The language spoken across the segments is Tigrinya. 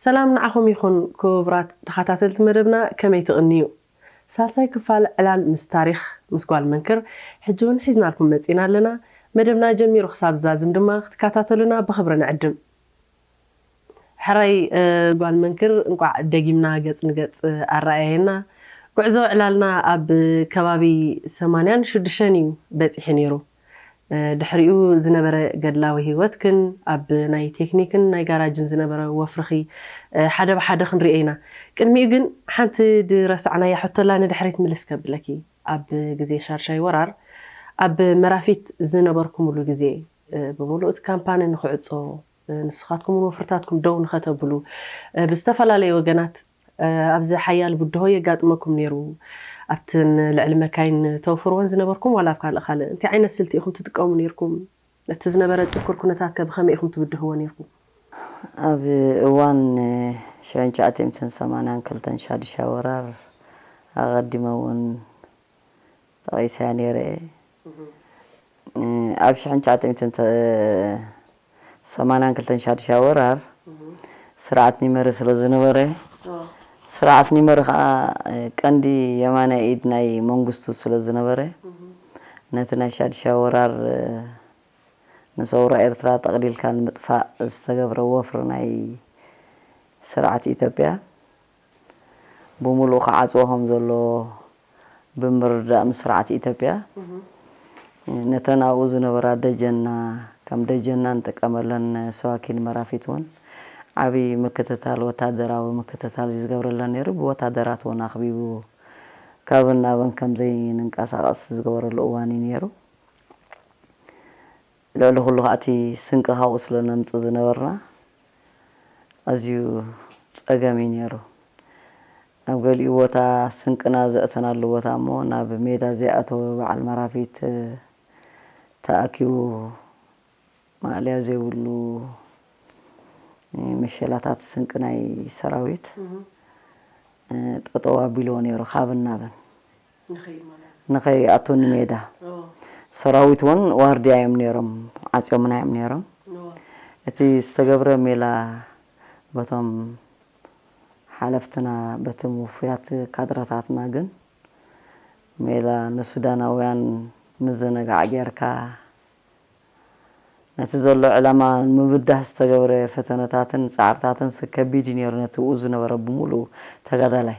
ሰላም ንዓኹም ይኹን ክቡራት ተኸታተልቲ መደብና፣ ከመይ ትቕንዩ? ሳልሳይ ክፋል ዕላል ምስ ታሪኽ ምስ ጓል መንክር ሕጂ እውን ሒዝናልኩም መጺና ኣለና። መደብና ጀሚሩ ክሳብ ዝዛዝም ድማ ክትከታተሉና ብኽብሪ ንዕድም። ሕራይ እ፣ ጓል መንክር እንቋዕ ደጊምና ገጽ ንገጽ ኣረኣየና። ጉዕዞ ዕላልና ኣብ ከባቢ ሰማንያን ሽዱሽተን እዩ በጺሑ ነይሩ። እ፣ ድሕሪኡ ዝነበረ ገድላዊ ህይወትክን ኣብ ናይ ቴክኒክን ናይ ጋራጅን ዝነበረ ወፍርኺ እ፣ ሓደ ብሓደ ክንሪኦ ኢና። ቅድሚኡ ግን ሓንቲ ዝረሳዕናያ ሕቶላ ንድሕሪት ምልስ ከብለኪ። ኣብ ግዜ ሻድሻይ ወራር ኣብ መራፊት ዝነበርኩምሉ ግዜ እ፣ ብምሉእ እቲ ካምፓኒ ንኽዕጾ እ፣ ንስኻትኩም እውን ወፍርታትኩም ደው ንኸተብሉ እ፣ ብዝተፈላለየ ወገናት እ፣ ኣብዚ ሓያል ብድሆ የጋጥመኩም ነይሩ። ኣብተን ልዕሊ መካይን ተውፍርወን ዝነበርኩም ዋላ ኣብ ካልእ ካልእ እንታይ ዓይነት ስልቲ ኢኹም ትጥቀሙ ነይርኩም? እቲ ዝነበረ ጽኩር ኩነታት ከ ብኸመይ ኢኹም ትብድህዎ ነይርኩም? ኣብ እዋን ሽሕን ትሽዓተ ሚእትን ሰማንያን ክልተን ሻድሻ ወራር ኣቐዲመ እውን ጠቒሰያ ነይረ እየ። ኣብ ሽሕን ትሽዓተ ሚእትን ሰማንያን ክልተን ሻድሻ ወራር ስርዓት ኒመሪ ስለ ዝነበረ፣ ስርዓት ኒመሪ ከዓ ቀንዲ የማናይ ኢድ ናይ መንግስቱ ስለ ዝነበረ፣ ነቲ ናይ ሻድሻ ወራር ንሰውራ ኤርትራ ጠቕሊልካ ንምጥፋእ ዝተገብረ ወፍሪ ናይ ስርዓት ኢትዮጵያ ብምሉኡ ክዓጽዎ ከም ዘለዎ ብምርዳእ ምስ ስርዓት ኢትዮጵያ ነተን ኣብኡ ዝነበራ ደጀና ከም ደጀና ንጥቀመለን ሰዋኪን መራፊት እውን ዓብዪ ምክትታል ወታደራዊ ምክትታል እዩ ዝገብረለን ነይሩ። ብወታደራት እውን ኣኽቢቡ ካብን ናብን ከም ዘይንንቀሳቐስ ዝገበረሉ እዋን እዩ ነይሩ። ልዕሊ ኩሉ ከዓ እቲ ስንቂ ካብኡ ስለ ነምፅእ ዝነበርና ኣዝዩ ፀገም እዩ ነይሩ። ኣብ ገሊኡ ቦታ ስንቅና ዘእተናሉ ቦታ እሞ ናብ ሜዳ ዘይኣተወ በዓል መራፊት ተኣኪቡ ማእለያ ዘይብሉ መሸላታት ስንቂ ናይ ሰራዊት ጠጠው ኣቢልዎ ነይሩ። ካብን ናብን ንኸይኣቱ ንሜዳ ሰራዊት እውን ዋርድያ እዮም ነይሮም፣ ዓፅዮምና እዮም ነይሮም። እቲ ዝተገብረ ሜላ በቶም ሓለፍትና በቶም ውፉያት ካድረታትና ግን ሜላ ንሱዳናውያን ምዝንጋዕ ጌርካ ነቲ ዘሎ ዕላማ ንምብዳህ ዝተገብረ ፈተነታትን ፃዕርታትን ከቢድ እዩ ነይሩ። ነቲ ብኡ ዝነበረ ብምሉኡ ተጋዳላይ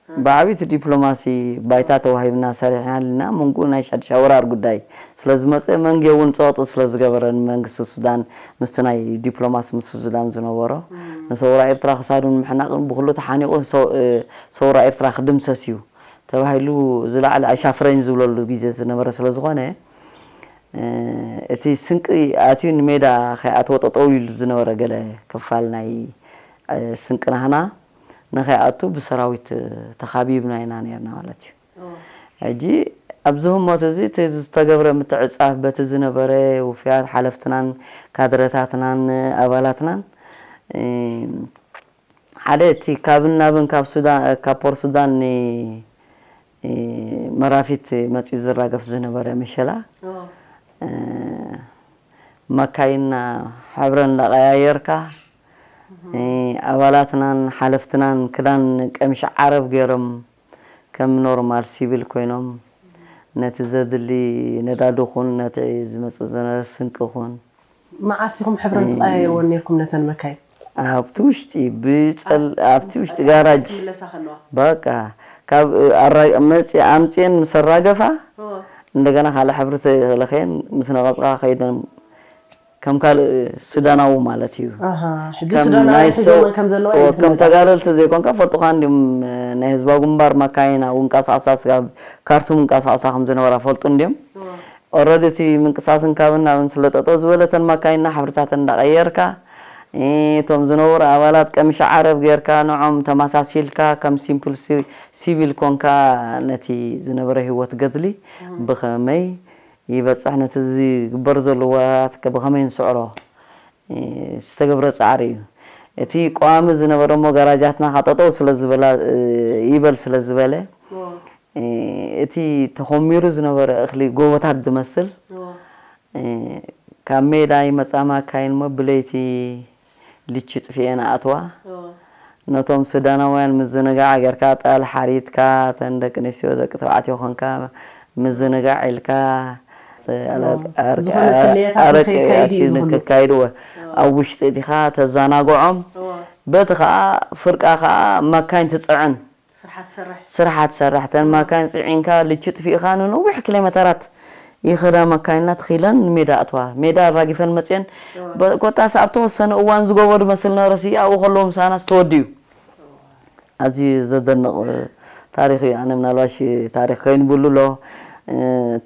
ብዓብይቲ ዲፕሎማሲ ባይታ ተዋሂብና ሰሪሕና ኣለና። መንጉ ናይ ሻድሻ ወራር ጉዳይ ስለ ዝመፀ መንጌ እውን ፀቕጢ ስለ ዝገበረ ንመንግስቲ ሱዳን ምስቲ ናይ ዲፕሎማሲ ምስ ሱዳን ዝነበሮ ንሰውራ ኤርትራ ክሳዱ ንምሕናቕን ብኩሉ ተሓኒቑ ሰውራ ኤርትራ ክድምሰስ እዩ ተባሂሉ ዝለዓለ ኣሻፍረኝ ዝብለሉ ግዜ ዝነበረ ስለ ዝኾነ እቲ ስንቂ ኣትዩ ንሜዳ ከይኣተወ ጠጠው ኢሉ ዝነበረ ገለ ክፋል ናይ ስንቂ ናህና ንኸይኣቱ ብሰራዊት ተኻቢብና ኢና ነርና ማለት እዩ። ሕጂ ኣብዚ ህሞት እዚ እቲ ዝተገብረ ምትዕፃፍ በቲ ዝነበረ ውፍያት ሓለፍትናን ካድረታትናን ኣባላትናን ሓደ እቲ ካብን ናብን ካብ ሱዳን ካብ ፖር ሱዳን መራፊት መፅዩ ዝራገፍ ዝነበረ መሸላ መካይና ሕብረን እንዳቀያየርካ ኣባላትናን ሓለፍትናን ክዳን ቀምሽ ዓረብ ገይሮም ከም ኖርማል ሲቪል ኮይኖም ነቲ ዘድሊ ነዳዲ ኹን ነቲ ዝመፅእ ዝነበረ ስንቂ ኹን መዓስ ኢኹም ሕብረን ትቀያየርወን ነይርኩም ነተን መካይን? ኣብቲ ውሽጢ ብፀል ኣብቲ ውሽጢ ጋራጅ ክምለሳ ከለዋ በቃ ካብ ኣራ- መፂ ኣምፅኤን ምስ ኣራገፋ እንደገና ካልእ ሕብሪ ተለኸየን ምስ ነቐፅካ ከይደን ከም ካልእ ሱዳናዊ ማለት እዩ። ኣሃ፣ ሕጂ ከም ሱዳናዊ ናይ ሒዞመን ሰው- ከም ዘለዋ እዩ ከም ዝፍለጥ። ተጋደልቲ ዘይኮንካ ፈልጡካ እንዲም ናይ ህዝባዊ ግንባር መካይን ኣብኡ እንቀሳቀሳ ስጋብ ካርቱም እንቀሳቀሳ ከም ዝነበራ ፈልጡ እንዲም ኦረዲ እቲ ምንቅስቃስን ካብን ናብን ስለ ጠጠው ዝበለተን መካይንና ሕብርታተን እንዳቀየርካ እቶም ዝነበሩ ኣባላት ቀምሻ ዓረብ ጌርካ ንዖም ተመሳሲልካ ከም ሲምፕል ሲቪል ኮንካ ነቲ ዝነበረ ህይወት ገድሊ ብኸመይ ይበፅሕ ነቲ ዝግበር ዘለዋት ብኸመይ ንስዕሮ ዝተገብረ ፃዕሪ እዩ። እቲ ቀዋሚ ዝነበረ እሞ ጋራጃትና ካጠጠው ስለ ዝበላ ይበል ስለ ዝበለ እቲ ተኾሚሩ ዝነበረ እኽሊ ጎቦታት ዝመስል ካብ ሜዳ ይመፃ ማካይን እሞ ብለይቲ ልቺ ጥፊኤን ኣእትዋ። ነቶም ሱዳናውያን ምዝንጋዕ ጌርካ፣ ጣል ሓሪትካ፣ ተን ደቂ ኣንስትዮ ደቂ ተባዕትዮ ኾንካ ምዝንጋዕ ኢልካ፣ ዝኾነ ስለያታት ኣረቂ ንኸይካይዱ እዩ ዝኽእሉ። ክካይድዎ ኣብ ውሽጢ እቲኻ ተዘናግዖም። በቲ ኸዓ ፍርቃ ኸዓ መካይን ትፅዕን። ስርሓ ትሰርሕ። ስርሓ ትሰርሕ። ተን መካይን ጽዒንካ ልቺ ጥፊእኻ ንነዊሕ ኪሎ ሜተራት ይኸዳ መካይንና ትኺለን ንሜዳ ኣትዋ። ሜዳ ኣራጊፈን መጽየን በ-፣ ኮታስ ኣብ ተወሰነ እዋን ዝገበሩ መስል ነበረሲ ኣብኡ ከለዉ ምሳና ዝተወድዩ። ኣዝዩ ዘደንቕ ታሪኽ እዩ። ኣነ ምናልባሽ ታሪኽ ከይንብሉ ኣሎ። እ፣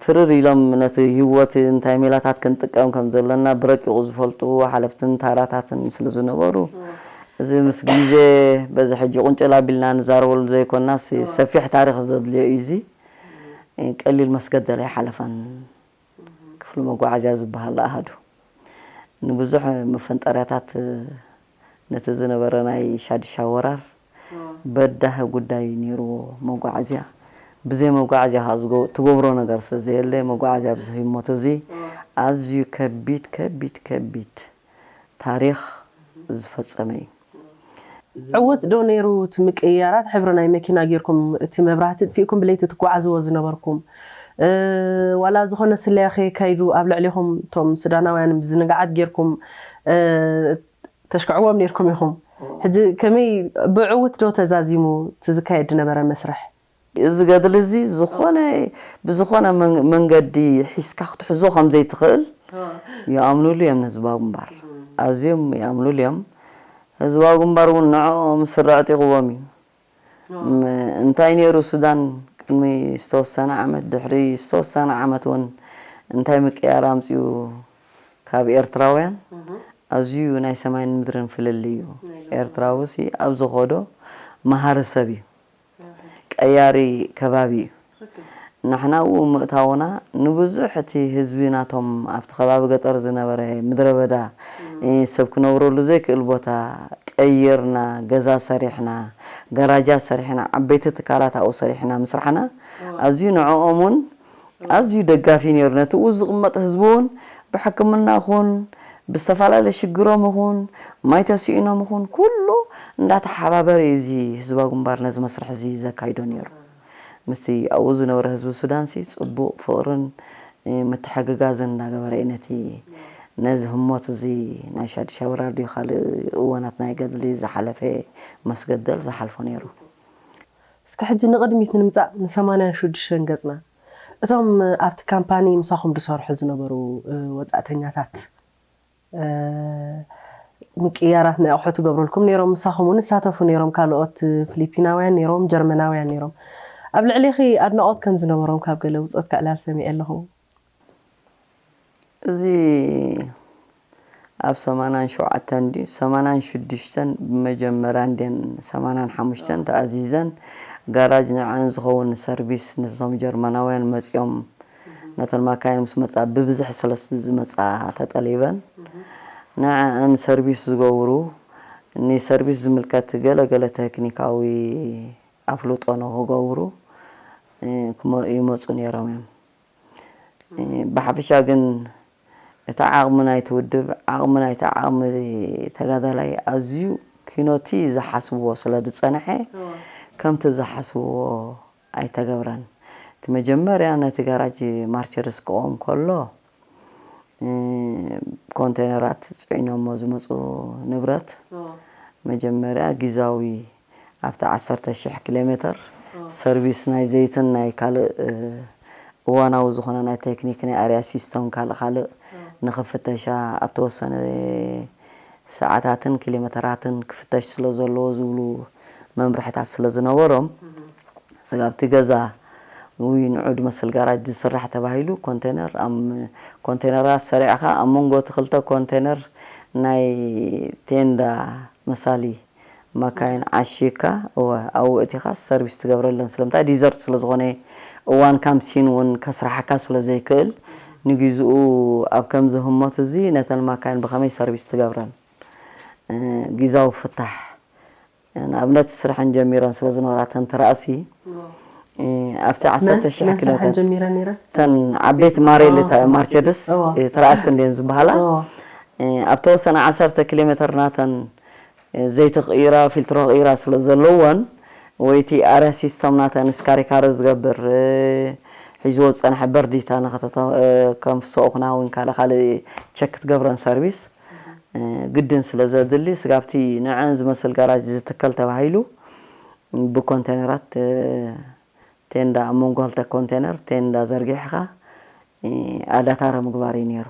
ትርር ኢሎም ነቲ ህይወት እንታይ ሜላታት ክንጥቀም ከም ዘለና ብረቂቑ ዝፈልጡ ሓለፍትን ታራታትን ስለ ዝነበሩ፣ እዚ ምስ ግዜ በዚ ሕጂ ቁንጭል ኣቢልና ንዛረበሉ ዘይኮናስ፣ ሰፊሕ ታሪኽ ዘድልዮ እዩ። እዚ ቀሊል መስገደል ኣይሓለፋን። ክፍሊ መጓዓዝያ ዝበሃል ኣሃዱ ንብዙሕ መፈንጠርያታት ነቲ ዝነበረ ናይ ሻድሻ ወራር በዳሂ ጉዳይ ነይርዎ መጓዓዝያ። ብዘይ መጓዓዝያ ከዓ ዝገ-፣ ትገብሮ ነገር ስለ ዘየለ፣ መጓዓዝያ ኣብዚ ህሞት እዚ ኣዝዩ ከቢድ፣ ከቢድ፣ ከቢድ ታሪኽ ዝፈጸመ እዩ። ዕዉት ዶ ነይሩ እቲ ምቅይያራት? ሕብሪ ናይ መኪና ጌርኩም፣ እቲ መብራህቲ ጥፊእኩም ብለይቲ ትጓዓዝዎ ዝነበርኩም፣ እ፣ ዋላ ዝኾነ ስለያ ከየካይዱ ኣብ ልዕሌኹም እቶም ሱዳናውያን ብዝንግዓት ጌርኩም፣ እ፣ ተሽክዕዎም ኔርኩም ኢኹም። ሕጂ ከመይ ብዕዉት ዶ ተዛዚሙ እቲ ዝካየድ ዝነበረ መስርሕ? እዚ ገድሊ እዚ ዝኾነ፣ ብዝኾነ መን-፣ መንገዲ ሒዝካ ክትሕዞ ከም ዘይትኽእል ይኣምኑሉ እዮም ንህዝባዊ ግንባር። ኣዝዮም ይኣምኑሉ እዮም። ህዝባዊ ግንባር እውን ንዕኦም ስረ ኣዕጢቕዎም እዩ። ም-፣ እንታይ ነይሩ ሱዳን ቅድሚ ዝተወሰነ ዓመት፣ ድሕሪ ዝተወሰነ ዓመት እውን እንታይ ምቅያር ኣምፅኡ ካብ ኤርትራውያን? ኣዝዩ ናይ ሰማይን ምድርን ፍልልይ እዩ። ኤርትራዊ ሲ ኣብ ዝኸዶ መሃሪ ሰብ እዩ። ቀያሪ ከባቢ እዩ። ንሕና ኣብኡ ምእታውና ንብዙሕ እቲ ህዝቢ ናቶም ኣብቲ ከባቢ ገጠር ዝነበረ ምድረ በዳ፣ እ፣ ሰብ ክነብረሉ ዘይክእል ቦታ ቀይርና፣ ገዛ ሰሪሕና፣ ገራጃት ሰሪሕና፣ ዓበይቲ ትካላት ኣብኡ ሰሪሕና ምስራሕና ኣዝዩ ንዕኦም እውን ኣዝዩ ደጋፊ ነይሩ። ነቲ ኣብኡ ዝቕመጥ ህዝቢ እውን ብሕክምና ይኹን ብዝተፈላለየ ሽግሮም ይኹን ማይ ተስኢኖም ይኹን ኩሉ እንዳተሓባበረ እዩ እዚ ህዝባዊ ግንባር ነዚ መስርሕ እዚ ዘካይዶ ነይሩ። ምስቲ ኣብኡ ዝነበረ ህዝቢ ሱዳን ሲ ጽቡቕ ፍቕርን፣ እ፣ ምትሕግጋዝን እንዳገበረ እዩ ነቲ፣ ነዚ ህሞት እዚ ናይ ሻድሻይ ወራር ድዩ ካልእ እዋናት ናይ ገድሊ ዝሓለፈ መስገደል ዝሓልፎ ነይሩ። እስከ ሕጂ ንቕድሚት ንምጻእ ንሰማንያን ሽዱሽተን ገጽና። እቶም ኣብቲ ካምፓኒ ምሳኹም ዝሰርሑ ዝነበሩ፣ እ፣ ወጻእተኛታት፣ እ፣ ምቅያራት ናይ ኣቑሑ ትገብሩልኩም ነይሮም፣ ምሳኹም እውን ይሳተፉ ነይሮም። ካልኦት ፊሊፒናውያን ነይሮም፣ ጀርመናውያን ነይሮም። ኣብ ልዕሌኺ ኣድናቖት ከም ዝነበሮም ካብ ገለ ብጾትካ ዕላል ሰሚዐ ኣለኹ። እዚ ኣብ ሰማንያን ሸውዓተን ድዩ ሰማንያን ሽዱሽተን ብመጀመርያ እንድየን ሰማንያን ሓሙሽተን ተኣዚዘን፣ ጋራጅ ንዐን ዝኸውን ሰርቪስ ነቶም ጀርመናውያን መጺኦም፣ ነተን ማካይን ምስ መጻ ብብዝሒ ስለ ዝመጻ ተጠሊበን ንዐን ሰርቪስ ዝገብሩ፣ ንሰርቪስ ዝምልከት ገለ ገለ ቴክኒካዊ ኣፍልጦ ንኽገብሩ፣ እ፣ ክመ-፣ ይመጹ ነይሮም እዮም። እ፣ ብሓፈሻ ግን እቲ ዓቕሚ ናይቲ ውድብ፣ ዓቕሚ ናይቲ ዓቕሚ ተጋዳላይ ኣዝዩ ኪኖቲ ዝሓስብዎ ስለ ዝጸንሐ፣ እወ። ከምቲ ዝሓስብዎ ኣይተገብረን። እቲ መጀመርያ ነቲ ጋራጅ ማርቸርስ ክቖም ከሎ፣ እ፣ ኮንቴነራት ጽዒኖሞ ዝመጹ ንብረት፣ እወ። መጀመርያ ግዛዊ ኣብቲ ዓሰርተ ሺሕ ኪሎ ሜተር እወ። ሰርቪስ ናይ ዘይትን ናይ ካልእ፣ እ፣ እዋናዊ ዝኾነ ናይ ቴክኒክ ናይ ኣርያ ሲስተም ካልእ ካልእ እወ። ንኽፍተሻ ኣብ ተወሰነ ሰዓታትን ኪሎ ሜተራትን ክፍተሽ ስለ ዘለዎ ዝብሉ መምርሕታት ስለ ዝነበሮም፣ እህ። ስጋብ እቲ ገዛ ወይ ንዑ ዝመስል ጋራጅ ዝስራሕ ተባሂሉ ኮንቴነር ኣብ ኮንቴነራት ሰሪዕኻ ኣብ መንጎ እቲ ክልተ ኮንቴነር ናይ ቴንዳ መሳሊ መካይን ዓሺካ፣ እወ፣ ኣብኡ እቲኻ ሰርቪስ ትገብረለን። ስለምንታይ? ዲዘርት ስለ ዝኾነ፣ እዋን ካምሲን እውን ከስርሓካ ስለ ዘይክእል፣ ንግዜኡ ኣብ ከምዚ ህሞት እዚ ነተን መካይን ብኸመይ ሰርቪስ ትገብረን? እ፣ ግዜያዊ ፍታሕ፣ ንኣብነት ስራሐን ጀሚረን ስለ ዝነበራ እተን ትራእሲ፣ እዎ። እ፣ ኣብቲ መን? ዓሰርተ ሺሕ መን ኪሎ ስራሐን ሜተር ጀሚረን ነይረን? እተን ዓበይቲ ማሬል እዎ። እታ ማርቸድስ፣ እዎ። እ፣ ትራእሲ እንድየን ዝበሃላ። እዎ። እ፣ ኣብ ተወሰነ ዓሰርተ ኪሎ ሜተር ናተን ዘይቲ ክቕይራ፣ ፊልትሮ ክቕይራ ስለ ዘለወን፣ ወይ እቲ ኣርያ ሲስተም ናተን ስካሪካሮ ዝገብር፣ እ፣ ሒዝዎ ዝጸንሐ በርዲታ ንኸተተ-፣ እ፣ ከም ፍሰኦ ክና ወይ ካልእ ካልእ ቸክ ክትገብረን ሰርቪስ፣ እ፣ ግድን ስለ ዘድሊ፣ ስጋብቲ ንዐን ዝመስል ጋራጅ ዝትከል ተባሂሉ ብኮንቴነራት፣ እ፣ ቴንዳ ኣብ መንጎ ክልተ ኮንቴነር ቴንዳ ዘርጊሕኻ፣ እ፣ ኣዳታረ ምግባር እዩ ነይሩ።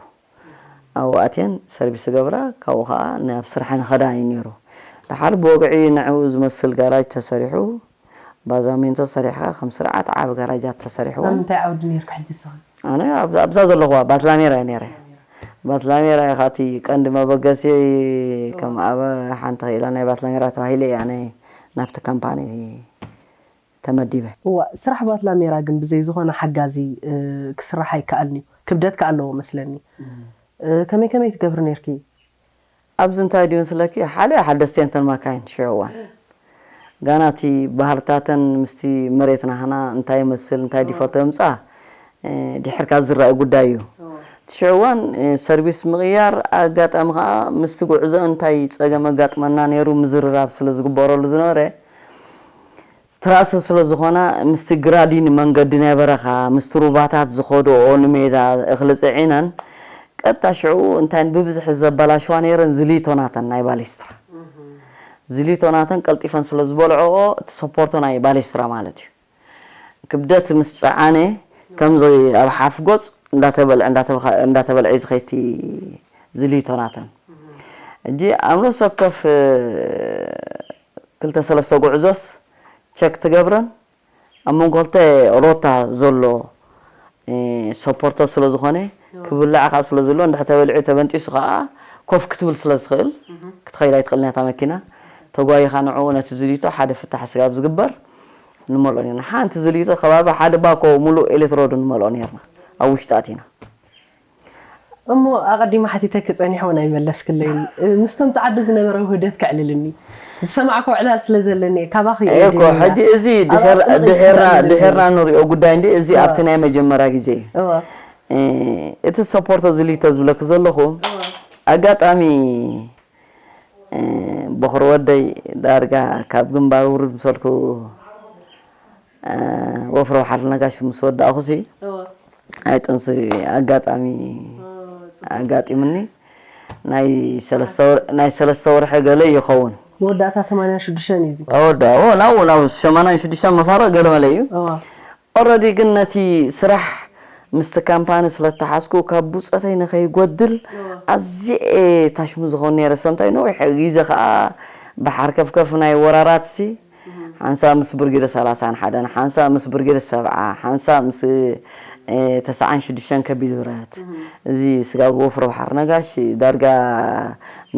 ኣብኡ ኣትየን ሰርቪስ ዝገብራ፣ ካብኡ ኸዓ ናብ ስራሕ ንኸዳ እዩ ነይሩ። ደሓር ብወግዒ ንዕኡ ዝመስል ጋራጅ ተሰሪሑ፣ ባዛሜንቶ ሰሪሕኻ፣ ከም ስርዓት ዓቢ ጋራጃት ተሰሪሕወን። ኣብ ምንታይ ዓውዲ ነይርካ ሕጂ ንስኻ? ኣነ ኣብ-፣ ኣብዛ ዘለኹዋ ባትላሜራ እየ ነይረ። ባትላሜራ እየ፣ ኻቲ ቀንዲ መበገሲ ከም ኣብ ሓንቲ ክኢላ ናይ ባትላሜራ ተባሂለ እየ ኣነ ናብቲ ካምፓኒ ተመዲበ። እዋ፣ ስራሕ ባትላሜራ ግን ብዘይ ዝኾነ ሓጋዚ፣ እ፣ ክስራሕ ኣይከኣልን እዩ። ክብደት ከኣ ኣለዎ መስለኒ። እም። እ፣ ከመይ ከመይ ትገብሪ ነይርኪ? ኣብዚ እንታይ ድዩ መስለኪ? ሓደ ሓደስቲ እየን እተን ማካይን ሽዑ እዋን። ጋና እቲ ባህርታተን ምስቲ መሬትና ኸና እንታይ ይመስል፣ እንታይ እዋ። ዲፎልት የምጽኣ፣ እ፣ ድሕርካ ዝረኣይ ጉዳይ እዩ። እዋ። እቲ ሽዑ እዋን፣ እ፣ ሰርቪስ ምቕያር፣ ኣጋጣሚ ኸኣ ምስቲ ጉዕዞ እንታይ ጸገም ኣጋጥመና ነይሩ ምዝርራብ ስለ ዝግበረሉ ዝነበረ፣ ትራእሲ ስለ ዝኾና፣ ምስቲ ግራዲን መንገዲ ናይ በረኻ፣ ምስቲ ሩባታት ዝኸድኦ ንሜዳ እኽሊ ጽዒነን፣ ቀጥታ ሽዑ እንታይ ብብዝሒ ዘበላሽዋ ነይረን ዝሊቶ ናተን ናይ ባሌስትራ። እህ። ዝሊቶ ናተን ቀልጢፈን ስለ ዝበልዕኦ፣ እቲ ሰፖርቶ ናይ ባሌስትራ ማለት እዩ። ክብደት ምስ ጸዓነ፣ ከምዚ ኣብ ሓፍ ጎጽ እንዳተበልዐ፣ እንዳተበኻ-፣ እንዳተበልዐ እዩ ዝኸይቲ ዝሊቶ ናተን። እህ። ሕጂ ኣብ ነፍሲ ወከፍ፣ እ፣ ክልተ ሰለስተ ጉዕዞስ ቸክ ትገብረን፣ ኣብ መንጎ ክልተ ሮታ ዘሎ፣ እ፣ ሰፖርቶ ስለ ዝኾነ፣ እዎ። ክብላዕ ከኣ ስለ ዘሎ፣ እንድሕር ተበሊዑ ተበንጢሱ ከኣ ኮፍ ክትብል ስለ ዝትኽእል፣ እህ። ክትኸይድ ኣይትኽእልን እያ እታ መኪና። ተጓይኻ ንዕኡ ነቲ ዝሊቶ ሓደ ፍታሕ ስጋብ ዝግበር ንመልኦ ነርና። ሓንቲ ዝሊቶ ከባቢ ሓደ ባኮ ሙሉእ ኤሌትሮድ ንመልኦ ነርና። ኣብ ውሽጢ ኣቲና። እሞ ኣቐዲመ ሓቲተኪ ጸኒሐ እውን ኣይመለስክለይን። እ፣ ምስቶም ጸዓዱ ዝነበረ ውህደት ከዕልልኒ። ዝሰማዕክዎ ዕላል ስለ ዘለኒ እየ፣ ካባኺ እየ እኮ፣ ደሊለ። ሕጂ እዚ ኣብ ድሕር-፣ ኣቕድመይ ድሕርና፣ ክዛረብ ድሕርና ኣለኒ። ንሪኦ ጉዳይ እንዲ፣ እዚ እዋ። ኣብቲ ናይ መጀመርያ ግዜ እዩ። እዋ። እ፣ እቲ ሰፖርቶ ዝሊቶ ዝብለኪ ዘለኹ፣ እዋ። ኣጋጣሚ፣ እ፣ በኹሪ ወደይ ዳርጋ ካብ ግንባር ውርድ ምሰልኩ፣ እ፣ ወፍሪ ወሓል ነጋሽ ምስ ወዳእኹሲ፣ እዋ። ናይ ጥንሲ ኣጋጣሚ ኦ፣ ጽቡቕ። ኣጋጢሙኒ። ናይ ሰለስተ ወር-፣ ናይ ሰለስተ ወርሒ ገለ ይኸውን። መወዳእታ ሰማንያን ሽዱሽተን እዩ እዚ። ኣወዳ-፣ ኦ፣ ናብኡ፣ ናብ ሰማንያን ሽዱሽተን መፋርቕ ገለ መለ እዩ። እዋ። ኦረዲ ግን ነቲ ስራሕ ምስቲ ካምፓኒ ስለ እተሓዝኩ፣ ካብ ብጾተይ ንኸይጎድል እዋ። ኣዝየ እየ ታሽሙ ዝኸውን ነይረ። ሰምታይ ነዊሕ ግዜ ኸኣ ብሓርከፍከፍ ናይ ወራራትሲ፣ እህ። ሓንሳብ ምስ ብርጌድ ሰላሳን ሓደን፣ ሓንሳብ ምስ ብርጌድ ሰብዓ፣ ሓንሳብ ምስ፣ እ፣ ተስዓን ሽዱሽተን ከቢድ ብረት። እህ። እዚ ስጋብ ወፍሪ ባሕሪ ነጋሽ ዳርጋ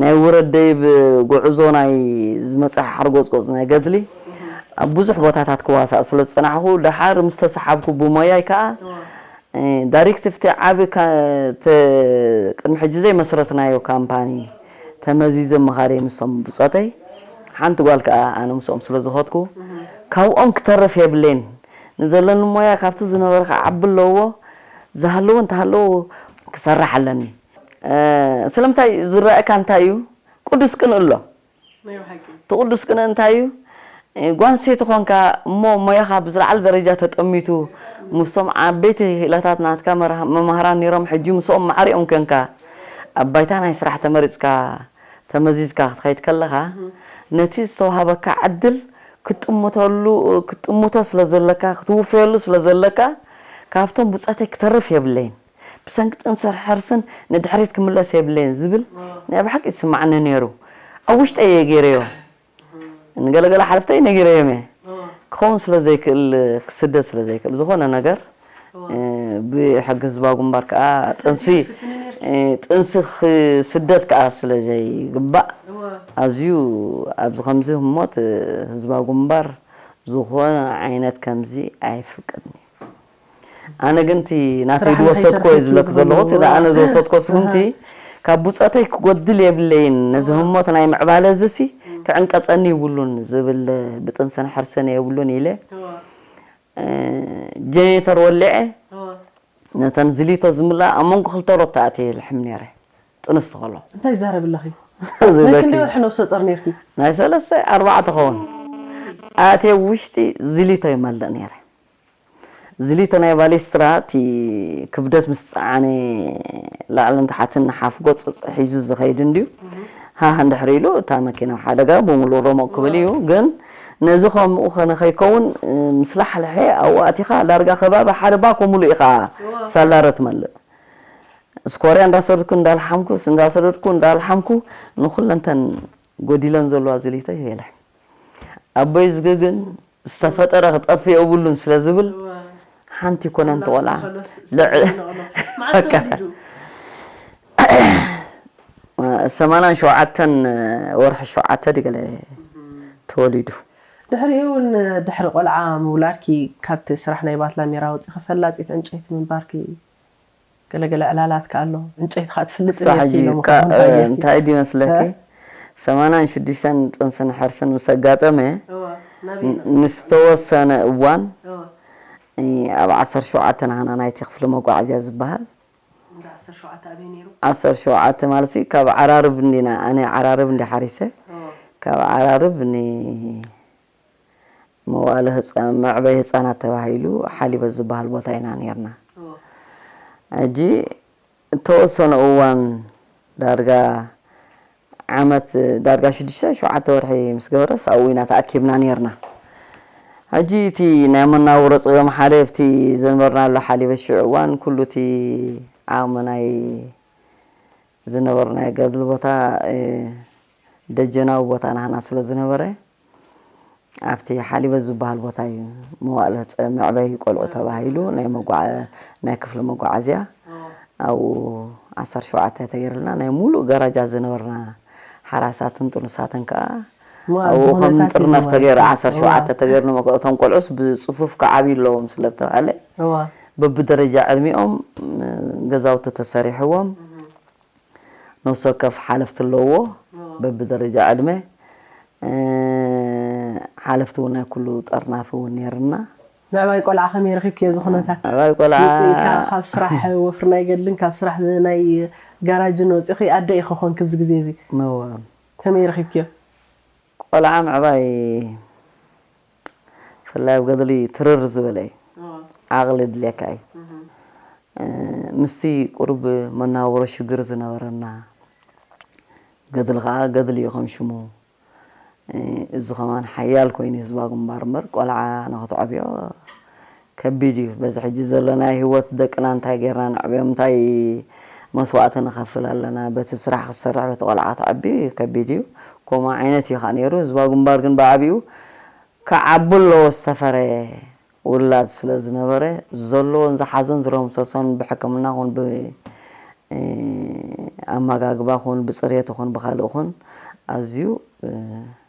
ናይ ውረድ ደይብ ጉዕዞ ናይ ዝመጽእ ሓርጎጽጎጽ ናይ ገድሊ እህ። ኣብ ብዙሕ ቦታታት ክዋሳእ ስለ ዝጸናሕኩ፣ ደሓር ምስ ተሰሓብኩ ብሞያይ ከኣ፣ እዋ። እ፣ ዳይሬክቲቭ እቲ ዓቢ ካ-፣ ተ-፣ ቅድሚ ሕጂ ዘይመስረትናዮ ካምፓኒ ተመዚዘ መኻርየ ምስቶም ብጾተይ፣ ሓንቲ ጓል ከኣ ኣነ ምስኦም ስለ ዝኸድኩ፣ እህ። ካብኦም ክተርፍ የብለይን። ንዘለኒ ሞያ ካብቲ ዝነበረ ከዓቢ ኣለዎ፣ ዝሃለዎ እንተሃለዎ ክሰርሕ ኣለኒ። እ፣ ስለምንታይ ዝረኣየካ እንታይ እዩ? ቅዱስ ቅንኢ ኣሎ። ናይ ብሓቂ። እቲ ቅዱስ ቅንኢ እንታይ እዩ? እ፣ ጓል ኣንስተይቲ ኾንካ እሞ ሞያኻ ብዝለዓለ ደረጃ ተጠሚቱ፣ ምስቶም ዓበይቲ ክኢላታት ናትካ መራ-፣ መማህራን ነይሮም፣ ሕጂ ምስኦም ማዕሪኦም ኮንካ፣ ኣብ ባይታ ናይ ስራሕ ተመሪጽካ፣ ተመዚዝካ ክትኸይድ ከለኻ፣ እህ። ነቲ ዝተዋህበካ ዕድል ክትጥምተሉ፣ ክትጥምቶ ስለ ዘለካ፣ ክትውፈየሉ ስለ ዘለካ፣ ካብቶም ብጾተይ ክተርፍ የብለይን። ብሰንኪ ጥንሲ ሕርስን ንድሕሪት ክምለስ የብለይን ዝብል እዋ። ናይ ብሓቂ ይስማዓኒ ነይሩ። ኣብ ውሽጠይ እየ ገይረዮ። እህ። ንገለገለ ሓለፍተይ ነጊረዮም እየ። እዋ። ክኸውን ስለ ዘይክእል፣ ክስደድ ስለ ዘይክእል፣ ዝኾነ ነገር፣ እዋ። እ፣ ብሕጊ ህዝባዊ ግንባር ከኣ ጥንሲ፣ ክትፍትኒ ነይርኪ? እ፣ ጥንሲ ክስደድ ከኣ ስለ ዘይግባእ፣ እዋ። ኣዝዩ ኣብዚ ከምዚ ህሞት፣ እ፣ ህዝባዊ ግንባር ዝኾነ ዓይነት ከምዚ ኣይፍቅድን እዩ። ኣነ ግን እቲ ናተይ ስራሕ ዝወሰድኮ እየ ንኸይተርፍ ዝብለክ ዘለኹ፣ እቲ ንኣነ ዝወሰድኮ ስጉምቲ፣ ኣሃ። ካብ ብጾተይ ክጎድል የብለይን፣ ነዚ ህሞት ናይ ምዕባለ እዚሲ እም። ክዕንቀጸኒ ይብሉን ዝብል ብጥንስን ሕርስን የብሉን ኢለ፣ እዋ። እ፣ ጀኔሬተር ወሊዐ፣ እዋ። ነተን ዝሊቶ ዝምላእ ኣብ መንጎ ክልተ ሮታ ኣትየ ይልሕም ነይረ። ጥንስቲ ከሎ። እንታይ ይዛረብ ኣለኺ? ናይ ክንደይ ወርሒ ነብሰ ጾር ነርኪ? ናይ ሰለስተ ኣርባዕተ ኸውን። ኣትየ ውሽጢ ዝሊቶ ይመልእ ነይረ። ዝሊቶ ናይ ባሌስትራ እቲ ክብደት ምስ ጸዓነ ላዕልን ታሕትን ሓፍ ጎጽ ሒዙ ዝኸይድ እንድዩ። ሃህ እንድሕር ኢሉ እታ መኪና ሓደጋ ብምሉእ ረሞቕ ክብል እዩ። ግን ነዚ ከምኡ ኸነ ከይከውን ምስ ላሕልሐ ኣብኡ ኣቲኻ ዳርጋ ከባቢ ሓደ ባኮ ሙሉእ ኢኻ ሳላረ ትመልእ። ስኮርያ እንዳሰደድኩ እንዳልሓምኩ እንዳሰደድኩ እንዳልሓምኩ ንኹለንተን ጎዲለን ዘለዋ ዝሊቶ የለ ኣቦይ ዝግ ግን ዝተፈጠረ ክጠፍእ የብሉን ስለ ዝብል ሓንቲ ኮነ እንተቆልዓ ሰማንያን ሸውዓተን ወርሒ ሸውዓተ ድገለ ተወሊዱ። ድሕሪኡ እውን ድሕሪ ቆልዓ ምውላድኪ ካብቲ ስራሕ ናይ ባትላ ሜራ ወፂኺ ፈላፂት ዕንጨይቲ ምንባርኪ ገለገለ ዕላላት ከ ኣሎ? ዕንጨይቲ ከ ትፍልጥ ሳሕ ነርኪ ሕጂ ኢሎም ከ ክኾን እንታይ ድዩ መስለኪ? እ? ሰማንያን ሽዱሽተን ጥንስን ሕርስን ምስ ኣጋጠመ እዋ፣ ናበይ ን- ኢኻ? ንዝተወሰነ እዋን እዋ። እ፣ ኣብ ዓሰርተ ሸውዓተ ናህና ናይቲ ክፍሊ መጓዓዝያ ዝበሃል እንዳ ዓሰርተ ሸውዓተ ኣበይ ነይሩ? ዓሰርተ ሸውዓተ ማለት ሲ ካብ ዓራርብ እንዲና ኣነ ዓራርብ እንዲ ሓሪሰ እዋ። ካብ ዓራርብ ኒ መዋእለ ህፃ- መዕበይ ህፃናት ተባሂሉ ሓሊበት ዝበሃል ቦታ ኢና ነርና። ሕጂ እተወሰነ እዋን ዳርጋ ዓመት ዳርጋ ሽዱሽተ ሸውዓተ ወርሒ ምስ ገበረስ ኣብኡ ኢና ተኣኪብና ነርና። ሕጂ እቲ ናይ መናውሮ ፀገም ሓደ ኣብቲ ዘንበርናሉ ሓሊበት ሽዑ እዋን ኩሉ እቲ ዓቕሚ ናይ ዝነበርናዮ ገድሊ ቦታ ደጀናዊ ቦታ ናህና ስለ ዝነበረ ኣብቲ ሓሊበት ዝበሃል ቦታ እዩ መዋእለ ህፀ- መዕበይ ቆልዑ ተባሂሉ ናይ መጓዓ- ናይ ክፍሊ መጓዓዝያ ኣብኡ ዓሰርተ ሸውዓተ ተገይርልና ናይ ሙሉእ ገራጃ ዝነበርና ሓራሳትን ጥኑሳትን ከዓ ኣብኡ ከም ጥርነፍ ተገይሩ ዓሰርተ ሸውዓተ ተገይሩ እቶም ቆልዑስ ብፅፉፍ ክዓብዩ ኣለዎም ስለዝተባሃለ በብደረጃ ዕድሚኦም ገዛውቲ ተሰሪሕዎም ነፍሲ ወከፍ ሓለፍቲ ኣለዎ በብደረጃ ዕድመ ሓለፍቲ እውን ናይ ኩሉ ጠርናፊ እውን ነይርና። ምዕባይ ቆልዓ ከመይ ረኺብክዮ እዚ ኩነታት? ምዕባይ ቆልዓ ውፅኢትካ ካብ ስራሕ ወፍሪ ናይ ገድልን ካብ ስራሕ ናይ ጋራጅን ወፂእኺ ኣደ ኢኺ ኮንክ ኣብዚ ግዜ እዚ እወ። ከመይ ረኺብክዮ? ቆልዓ ምዕባይ ብፍላይ ኣብ ገድሊ ትርር ዝበለ እዩ። ዓቕሊ ድልየካ እዩ። ምስቲ ቁሩብ መናበሮ ሽግር ዝነበረና ገድሊ ከዓ ገድሊ እዩ ከም ሽሙ። እዚ ከማን ሓያል ኮይኑ ህዝባዊ ግንባር እምበር ቆልዓ ንክትዕብዮ ከቢድ እዩ። በዚ ሕጂ ዘለናዮ ህይወት ደቅና እንታይ ጌርና ነዕብዮም፣ እንታይ መስዋእቲ ንኸፍል ኣለና፣ በቲ ስራሕ ክትሰርሕ በቲ ቆልዓ ክትዕቢ ከቢድ እዩ። ከምኡ ዓይነት እዩ ከዓ ነይሩ። ህዝባዊ ግንባር ግን ብዓቢኡ ክዓቢ ኣለዎ ዝተፈረየ ውላድ ስለ ዝነበረ ዘለዎን ዝሓዞን ዝረምሰሶን ብሕክምና ኹን ብኣመጋግባ ኹን ብፅሬት ኹን ብካልእ ኹን ኣዝዩ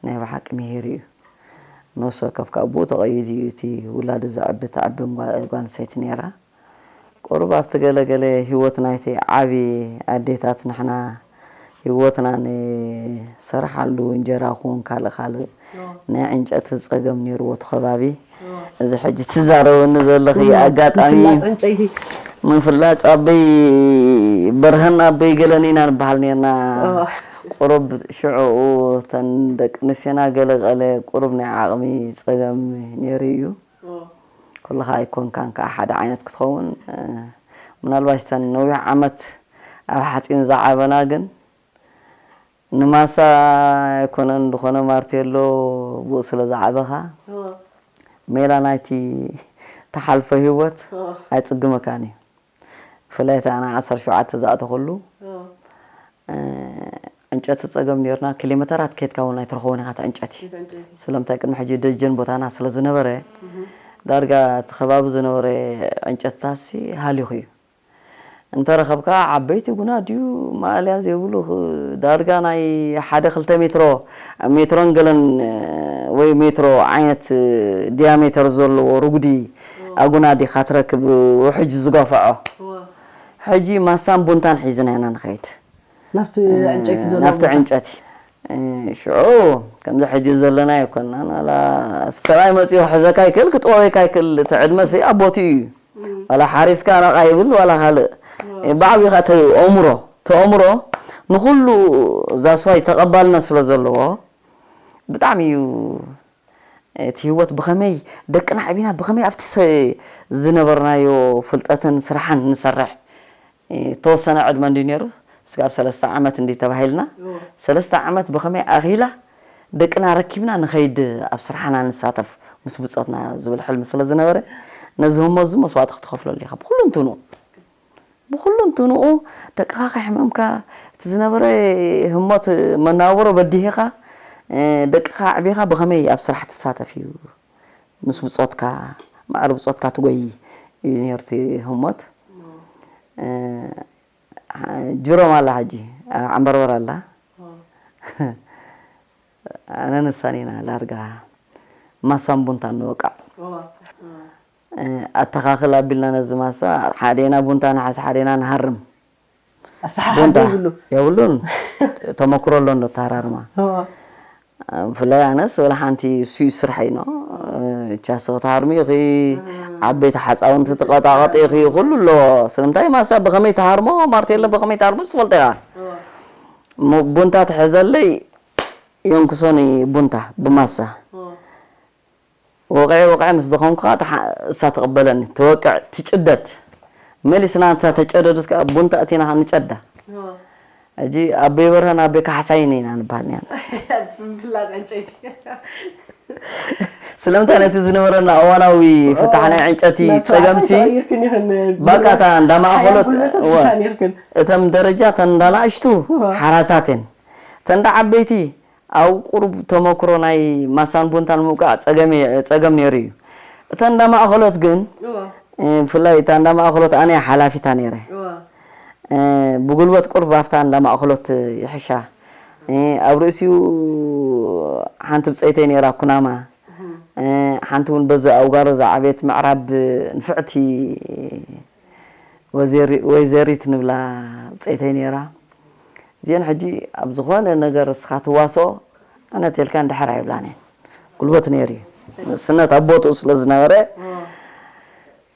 ናይ ብሓቂ ምሂር እዩ። ነፍሲ ወከፍ ካብኡ ተቐይዱ እዩ እቲ ውላዱ ዘዕቢ ተዕቢ ጓል ኣንስተይቲ ነይራ። ቁሩብ ኣብቲ ገለገለ ህይወት ናይቲ ዓቢ ኣዴታት ንሕና ህይወትና ንሰርሓሉ እንጀራ ኩን ካልእ ካልእ ናይ ዕንጨቲ ጸገም ነይርዎ እቲ ከባቢ። እዚ ሕጂ ትዛረብኒ ዘለኺ ኣጋጣሚ ምፍላጥ ዕንጨይቲ። ምፍላጥ ኣበይ በርሀን ኣበይ ገለን ኢና ንበሃል ነርና። ቁሩብ ሽዑኡ እተን ደቂ ኣንስትዮና ገለ ገለ ቁሩብ ናይ ዓቕሚ ጸገም ነይሩ እዩ። ኩልኻ ኣይኮንካን ከዓ ሓደ ዓይነት ክትኸውን ምናልባሽ እተን ነዊሕ ዓመት ኣብ ሓፂን ዝዓበና ግን ንማሳ ኣይኮነን ዝኾነ ማርቴሎ ብኡ ስለ ዝዓበኻ ሜላ ናይቲ ተሓልፎ ህይወት ኣይፅግመካን እዩ። ብፍላይ እቲ ኣነ ዓሰርተ ሸውዓተ ዝኣተኹሉ ዕንጨቲ ፀገም ነርና ኪሎሜተራት ከድካ እውን ኣይትረኽቦን ኢኻ እቲ ዕንጨቲ። ስለምንታይ ቅድሚ ሕጂ ደጀን ቦታና ስለ ዝነበረ ዳርጋ እቲ ከባቢ ዝነበረ ዕንጨትታሲ ሃሊኹ እዩ። እንተረኸብካ ዓበይቲ ጉና ድዩ ማእልያ ዘይብሉ ዳርጋ ናይ ሓደ ክልተ ሜትሮ ሜትሮን ገለን ወይ ሜትሮ ዓይነት ዲያሜተር ዘለዎ ርጉዲ ኣጉና ዲኻ ትረክብ ውሕጅ ዝገፍዖ። ሕጂ ማሳን ቡንታን ሒዝና ኢና ንኸይድ ናብቲ ዕንጨይቲ ዘሎ ናብቲ ቦታ። ዕንጨቲ ሽዑ ከምዚ ሕጂ ዘለና ኣይኮንናን። ዋላ ሰብኣይ መፂኡ ክሕዘካ ይክእል ክጥወበካ ይክእል እቲ ዕድመ ሲ ኣብ ቦትኡ እዩ። ዋላ ሓሪስካ ናቃ ይብል ዋላ ካልእ ብዓብኻ ተእምሮ ተእምሮ ንኹሉ ዛስዋይ ተቐባልነት ስለ ዘለዎ ብጣዕሚ እዩ እቲ ህይወት ብኸመይ ደቅና ዕቢና ብኸመይ ኣብቲ ሰ- ዝነበርናዮ ፍልጠትን ስራሕን ንሰርሕ ዝተወሰነ ዕድመ እንዲ ነይሩ እስካብ ሰለስተ ዓመት እንዲ ተባሂልና ሰለስተ ዓመት ብኸመይ ኣኺላ ደቅና ረኪብና ንኸይድ ኣብ ስራሕና ንሳተፍ ምስ ብፆትና ዝብል ሕልሚ ስለ ዝነበረ ነዚ ህሞት እዚ መስዋእቲ ክትኸፍለሉ ኢኻ ብኩሉ እንትንኡ ብኩሉ እንትንኡ ደቅኻ ከይሕመምካ እቲ ዝነበረ ህሞት መናበብሮ በዲህኻ ደቅኻ ኣዕቢኻ ብኸመይ ኣብ ስራሕ ትሳተፍ እዩ ምስ ብፆትካ ማዕረ ብፆትካ ትጎይ እዩ ነይሩ እቲ ህሞት ጅሮም ኣላ ሕጂ ዓምበርበር ኣላ ኣነ ንሳን ኢና ዳርጋ ማሳን ቡንታን ንወቃዕ ኣተኻኽል ኣቢልና ነዚ ማሳ ሓዴና ቡንታ ንሓዝ ሓዴና ንሃርም ኣሰሓሓ ቡንታ ዘይብሉ የብሉን ተመክሮ ኣሎ እንዶ ተሃራርማ እዋ። ብፍላይ ኣነስ ወላ ሓንቲ እሱ እዩ ስርሐይ ኖ ቻስ ክትሃርሚ ኢኺ ዓበይቲ ሓፃውንቲ ትቐጣቐጥ ኢኺ ኩሉ ኣሎ ስለምንታይ ማሳ ብኸመይ ተሃርሞ ማርቴሎ ብኸመይ ተሃርሞ ትፈልጦ ኢኻ እዋ። ሙ- ቡንታ ትሕዘለይ የንክሶኒ ቡንታ ብማሳ እዋ። ወቕዒ ወቕዒ ምስ ደኸምኩ ከዓ ተሓ- እሳ ትቕበለኒ ትወቅዕ ትጭደድ መሊስና እታ ተጨደዱት ከዓ ቡን ተእቲና ከዓ ንጨዳ ሕጂ ኣቦይ በርሀን ኣቦይ ካሕሳይን ኢና ንበሃል ኒና ስለምንታይ ነቲ ዝነበረና እዋናዊ ፍታሕ ናይ ዕንጨቲ ፀገምሲ ባቃታ እንዳማእኸሎት እተን ደረጃ ተን እንዳናእሽቱ ሓራሳትን ተን ዓበይቲ ኣብ ቁሩብ ተመክሮ ናይ ማሳን ቡንታን ምውቃዕ ፀገም ነይሩ እዩ። እታ እንዳ ማእኸሎት ግን ብፍላይ እታ እንዳ ማእኸሎት ኣነ ሓላፊታ ነይረ። ብጉልበት ቁሩብ ኣብታ እንዳ ማእኸሎት ይሕሻ። ኣብ ርእሲኡ ሓንቲ ብፀይተይ ነይራ ኩናማ። ሓንቲ እውን በዚ ኣውጋሮ ዝዓበየት ምዕራብ ንፍዕቲ ወይዘሪት ንብላ ብፀይተይ ነይራ። እዚአን ሕጂ ኣብ ዝኾነ ነገር እስኻ ትዋስኦ ኣነ ተልካ እንድሕር ኣይብላን እየን ጉልበት ነይሩ እዩ ንእስነት ኣብ ቦትኡ ስለ ዝነበረ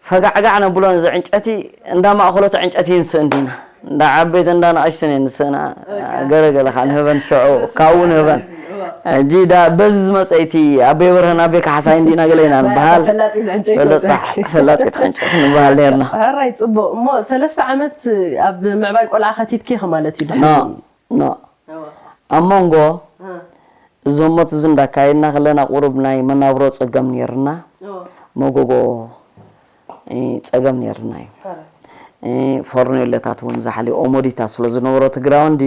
ፈጋዕጋዕ ነብሎ ነዚ ዕንጨቲ እንዳ ማእኸሎት ዕንጨቲ ይንስእ እንዲና እንዳ ዓበይቲ እንዳ ንኣሽቱን እየን ንስእና ገለገለ ከዓ ንህበን ሽዑ ካብኡ ንህበን ሕጂ ዳ በዚ ዝመፀ እቲ ኣበይ በርሀን ኣበይ ካሕሳይ እንዲና ገለ ኢና ንበሃል ፈላፂት ዕንጨቲ ንበሃል ነርና ሕራይ ፅቡቅ እሞ ሰለስተ ዓመት ኣብ ምዕባይ ቆልዓ ከቲትኪ ኢኺ ማለት እዩ ድሕሪ ኖ ኣብ መንጎ እዚ ህሞት እዚ እንዳካየድና ከለና ቁሩብ ናይ መናብሮ ፀገም ነይርና መጎጎ ፀገም ነይርና እዩ ፈርኔሎታት እውን ዛሕሊ ኦሞዲታ ስለ ዝነበሮ ትግራውንዲ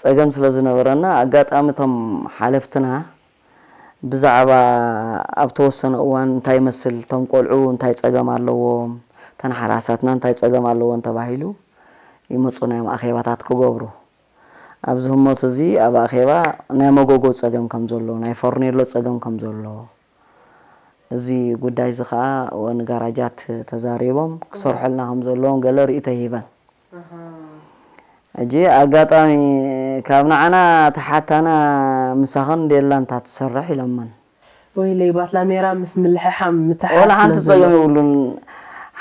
ፀገም ስለ ዝነበረና ኣጋጣሚ እቶም ሓለፍትና ብዛዕባ ኣብ ተወሰነ እዋን እንታይ ይመስል እቶም ቆልዑ እንታይ ፀገም ኣለዎም እተን ሓራሳትና እንታይ ፀገም ኣለዎን ተባሂሉ ይመፁ ናይ ኣኼባታት ክገብሩ ኣብዚ ህሞት እዚ ኣብ ኣኼባ ናይ መጎጎ ፀገም ከም ዘሎ ናይ ፈርኔሎ ፀገም ከም ዘሎ እዚ ጉዳይ እዚ ከዓ ንጋራጃት ተዛሪቦም ክሰርሑልና ከም ዘለዎም ገለ ርእይቶ ሂበን ሕጂ ኣጋጣሚ ካብ ንዓና ተሓታና ምሳኽን ደላ እንታ ትሰርሕ ኢሎመን ወይለይ ባትላሜራ ምስ ምልሕሓም ምትሓስ ወላ ሓንቲ ጸገም የብሉን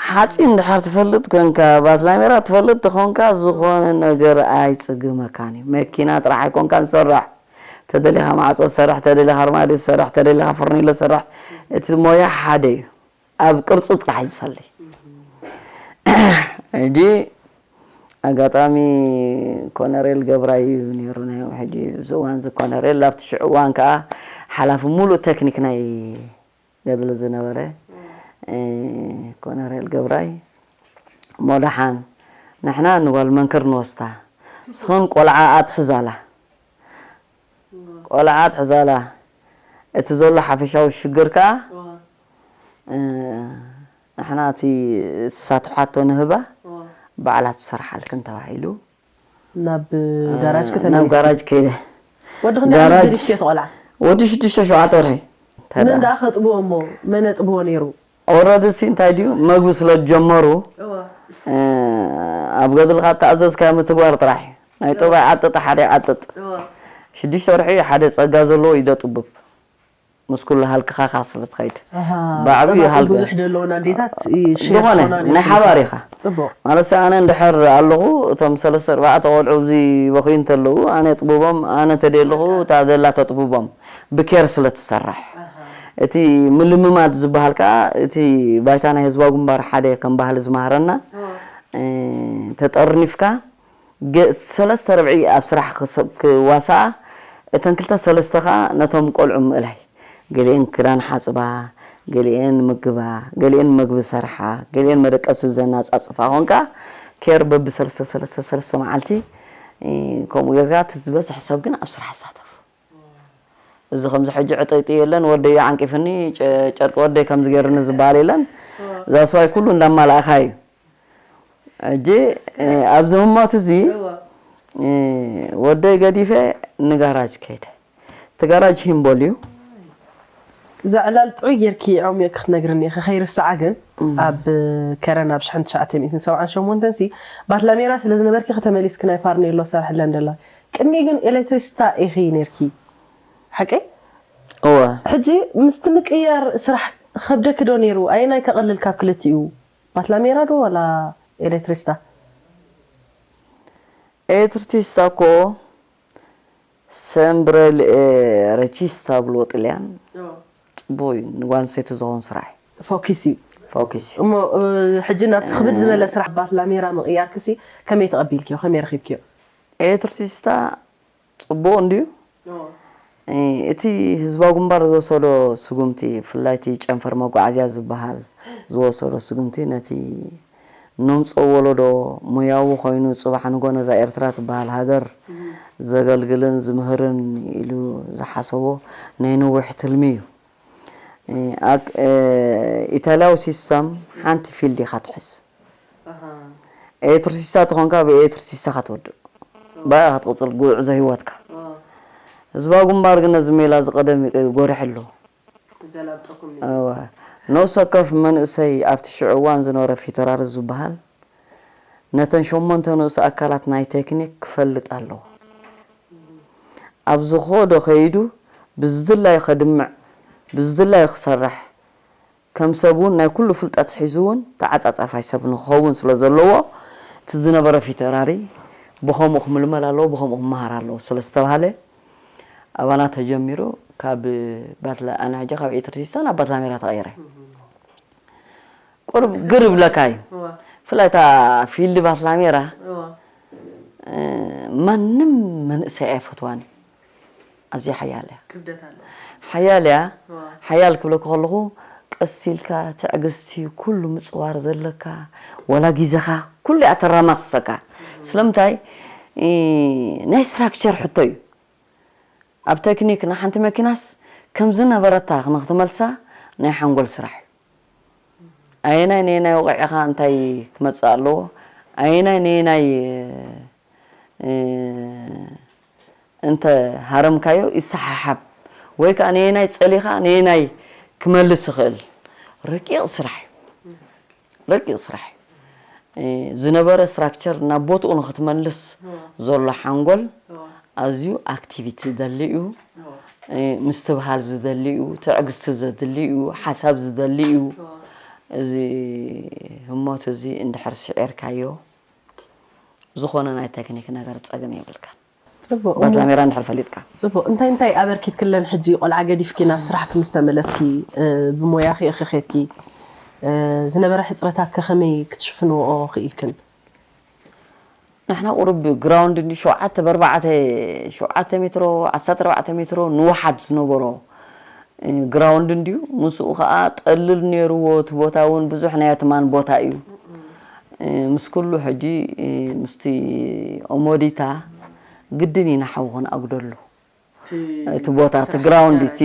ሓፂን ድሓር ትፈልጥ ኮንካ ባትላሜራ ትፈልጥ ተኾንካ ዝኾነ ነገር ኣይፅግመካን እዩ መኪና ጥራሕ ኣይኮንካ ንሰርሕ ተደሊኻ ማዕፆ ትሰርሕ ተደሊኻ ኣርማድዮ ትሰርሕ ተደሊኻ ፈርኒሎ ትሰርሕ እቲ ሞያ ሓደ እዩ ኣብ ቅርፂ ጥራሕ እዩ ዝፈሊ ሕጂ ኣጋጣሚ ኮነሬል ገብራይ እዩ ነይሩ ናይ ሕጂ እዚ እዋን እዚ ኮነሬል ኣብቲ ሽዑ እዋን ከዓ ሓላፊ ሙሉእ ቴክኒክ ናይ ገድሊ ዝነበረ ኮነሬል ገብራይ ሞዳሓን ንሕና ንጓል መንክር ንወስታ ስኽን ቆልዓ ኣትሕዛላ ቆልዓ ኣትሕዛላ እቲ ዘሎ ሓፈሻዊ ሽግር ከዓ ንሕና እቲ ትሳትሓቶ ንህባ ባዕላ ትሰርሓልክን ተባሂሉ ናብ ጋራጅ ከተመልስ ናብ ጋራጅ ከይደ ወዲ ክንደይ ዓመት ጋራጅ- ገዲፍክዮ እቲ ቆልዓ ወዲ ሽዱሽተ ሸውዓተ ወርሒ እንተደኣ። መን ደኣ ከጥብዎ እሞ መን ኣጥብዎ ነይሩ ኦረዲ ሲ እንታይ ድዩ መግቢ ስለ ዝጀመሩ እወ እ፣ ኣብ ገድልካ እተኣዘዝካዮ ምትግባር ጥራሕ እዩ ናይ ጠባይ ዓጥጥ ሓደ ይዓጥጥ እወ ሽዱሽተ ወርሒ ሓደ ጸጋ ዘለዎ ኢደ ጥቡብ ምስ ኩሉ ሃልክኻ ኢኻ ስለ ትኸይድ። ኣሃ፣ ብዓብዩ ጸባጽን ሃልከ- ብዙሕ ደለዎን ኣዴታት ይ- ሼር ዝኾነ ክኾና ናይ ይኽእላ። ሓባር ኢኻ። ጽቡቕ። ማለት ኣነ እንድሕር ኣለኹ እቶም ሰለስተ ኣርባዕተ ቆልዑ ኣብዚ በኹይ እንተለዉ ኣነ የጥብቦም፣ ኣነ ተደለኹ እታ ዘላ ተጥብቦም ብኬር ስለ ትሰርሕ። እቲ ምልምማድ ዝበሃል ከዓ እቲ ባይታ ናይ ህዝባዊ ግንባር ሓደ ከም ባህሊ ዝመሃረና እ፣ ተጠርኒፍካ ገ- ሰለስተ ርብዒ ኣብ ስራሕ ክሰ- ክዋሳኣ እተን ክልተ ሰለስተ ከዓ ነቶም ቆልዑ ምእላይ ገሊኤን ክዳን ሓፅባ ገሊኤን ምግባ ገሊኤን መግቢ ሰርሓ ገሊኤን መደቀሲ ዘናፃፅፋ ኮንካ ኬር በቢ ሰለስተ ሰለስተ ሰለስተ መዓልቲ እ፣ ከምኡ ጌርካ እቲ ዝበዝሕ ሰብ ግን ኣብ ስራሕ ይሳተፍ። እዚ ከምዚ ሕጂ ዕጥይጥይ የለን ወደይ ዓንቂፍኒ ጨ- ጨርቂ ወደይ ከምዚ ገይርኒ ዝበሃል የለን። ዛስዋይ ኩሉ እንዳማላእኻ እዩ። ሕጂ እ፣ ኣብዚ ህሞት እዚ እ፣ ወደይ ገዲፈ ንጋራጅ ከይደ። እቲ ጋራጅ ሂምቦል እዩ። እዛ ዕላል ጥዑይ ጌርኪ ኣውሚቕኪ ክትነግርኒ ኢኺ። ከይርስዓ ግን ኣብ ከረን ኣብ ሽሕን ትሽዓተ ሚእትን ሰብዓን ሸሞንተን ሲ ባትላሜራ ስለ ዝነበርኪ ከተመሊስኪ ናይ ፋርኔሎ ሰርሕለን ደላ። ቅድሚ ግን ኤሌክትሪስታ ኢኺ ነርኪ። ሓቀይ? እወ ሕጂ ምስቲ ምቅያር ስራሕ ከብደኪ ዶ ነይሩ? ኣየናይ ከቐልል ካብ ክልቲኡ? ባትላሜራ ዶ ዋላ ኤሌክትሪስታ? ኤሌክትሪስታ እኮ ሰምብረል ኤ፣ ረቺስታ ብሎ ጥልያን ጽቡቕ እዩ። ንጓል ኣንስተይቲ ዝኸውን ስራሕ እዩ። ፎኪስ እዩ። ፎኪስ እዩ። እሞ እ፣ ሕጂ ናብቲ ክብድ ዝበለ ስራሕ ባትላሜራ ምቕያርክሲ ከመይ ተቐቢልክዮ? ከመይ ረኺብክዮ? ኤሌክትሪሲስታ ጽቡቕ እንድዩ። እ፣ እቲ ህዝባዊ ግንባር ዝወሰዶ ስጉምቲ፣ ብፍላይ እቲ ጨንፈር መጓዓዝያ ዝበሃል ዝወሰዶ ስጉምቲ ነቲ ነምፅኦ ወለዶ ሞያዊ ኮይኑ ፅባሕ ንጎ ነዛ ኤርትራ ትበሃል ሃገር ዘገልግልን ዝምህርን ኢሉ ዝሓሰቦ ናይ ነዊሕ ትልሚ እዩ። እ፣ ኣክ- እ፣ ኢታልያዊ ሲስተም ሓንቲ ፊልድ ኢኻ ትሕዝ። ኤሌክትሪሲስታ ተኾንካ ብኤሌክትሪሲስታ ኢኻ ትወድእ። ብኣ ኢኻ ትቕፅል ጉዕዞ ህይወትካ። ህዝባዊ ግንባር ግን ነዚ ሜላ እዚ ቀደም እዩ ጎሪሑ ኣሎ። ተገላብጠኩም እወ። ነፍሲ ወከፍ መንእሰይ ኣብቲ ሽዑ እዋን ዝነበረ ፊተራሪ ዝበሃል ነተን ሸሞንተ ንኡስ ኣካላት ናይ ቴክኒክ ክፈልጥ ኣለዎ። ኣብ ዝኸዶ ከይዱ ብዝድላዩ ከድምዕ ብዝድላዩ ክሰርሕ ከም ሰብ እውን ናይ ኩሉ ፍልጠት ሒዙ እውን ተዓፃፃፋይ ሰብ ንክኸውን ስለ ዘለዎ እቲ ዝነበረ ፊተራሪ ብኸምኡ ክምልመል ኣለዎ ብኸምኡ ክመሃር ኣለዎ ስለ ዝተባሃለ ኣባና ተጀሚሩ ካብ ባትላ ኣነ ሕጂ ካብ ኤትርሲስታ ናብ ባትላሜራ ተቐይረ። ቁሩብ ግር ይብለካ እዩ። እዋ ብፍላይ እታ ፊልድ ባትላሜራ እዋ እ፣ ማንም መንእሰይ ኣይፈትዋን እዩ። ኣዝያ ሓያል እያ። ክብደት ኣለዎ። ሓያል እያ። እዋ ሓያል ክብለካ ከለኹ ቀስ ኢልካ ትዕግስቲ ኩሉ ምፅዋር ዘለካ ዋላ ግዜኻ ኩሉ እያ ተራማስሰካ። ስለምንታይ እ፣ ናይ ስትራክቸር ሕቶ እዩ። ኣብ ቴክኒክ ንሓንቲ መኪናስ ከም ዝነበረታ ንክትመልሳ ናይ ሓንጎል ስራሕ እዩ። ኣየናይ ነየናይ ወቒዕኻ እንታይ ክመፅእ ኣለዎ ኣየናይ ነየናይ እ፣ እንተ ሃረምካዮ ይሰሓሓብ ወይ ከዓ ነየናይ ፀሊኻ ነየናይ ክመልስ ይኽእል ረቂቕ ስራሕ እዩ። ረቂቕ ስራሕ እዩ። እ፣ ዝነበረ ስትራክቸር ናብ ቦትኡ ንክትመልስ ዘሎ ሓንጎል ኣዝዩ ኣክቲቪቲ ዝደሊ እዩ። እ፣ ምስትብሃል ዝደሊ እዩ። ትዕግስቲ ዘድሊ እዩ። ሓሳብ ዝደሊ እዩ። እዚ ህሞት እዚ እንድሕር ስዒርካዮ ዝኾነ ናይ ቴክኒክ ነገር ፀገም የብልካን። ፅቡቕ ባትላሜራ እንድሕር ፈሊጥካ ፅቡቕ እንታይ እንታይ ኣበርኪትክለን ሕጂ ቆልዓ ገዲፍኪ ናብ ስራሕኪ ምስ ተመለስኪ እ፣ ብሞያኺ ኢኺ ኸድኪ እ፣ ዝነበረ ሕፅረታት ከ ከመይ ክትሽፍንዎ ክኢልክን? ንሕና ቁሩብ ግራውንድ እንዲ ሸውዓተ ብኣርባዕተ ሸውዓተ ሜትሮ ዓሰርተ ኣርባዕተ ሜትሮ ንውሓት ዝነበሮ እ፣ ግራውንድ እንድዩ ምስኡ ከዓ ጠልል ነይርዎ እቲ ቦታ እውን ብዙሕ ናይ ኣትማን ቦታ እዩ እ፣ ምስ ኩሉ ሕጂ እ፣ ምስቲ ኦሞዲታ ግድን ኢና ሓዊ ክንኣጉደሉ እቲ ቦታ እቲ ግራውንድ እቲ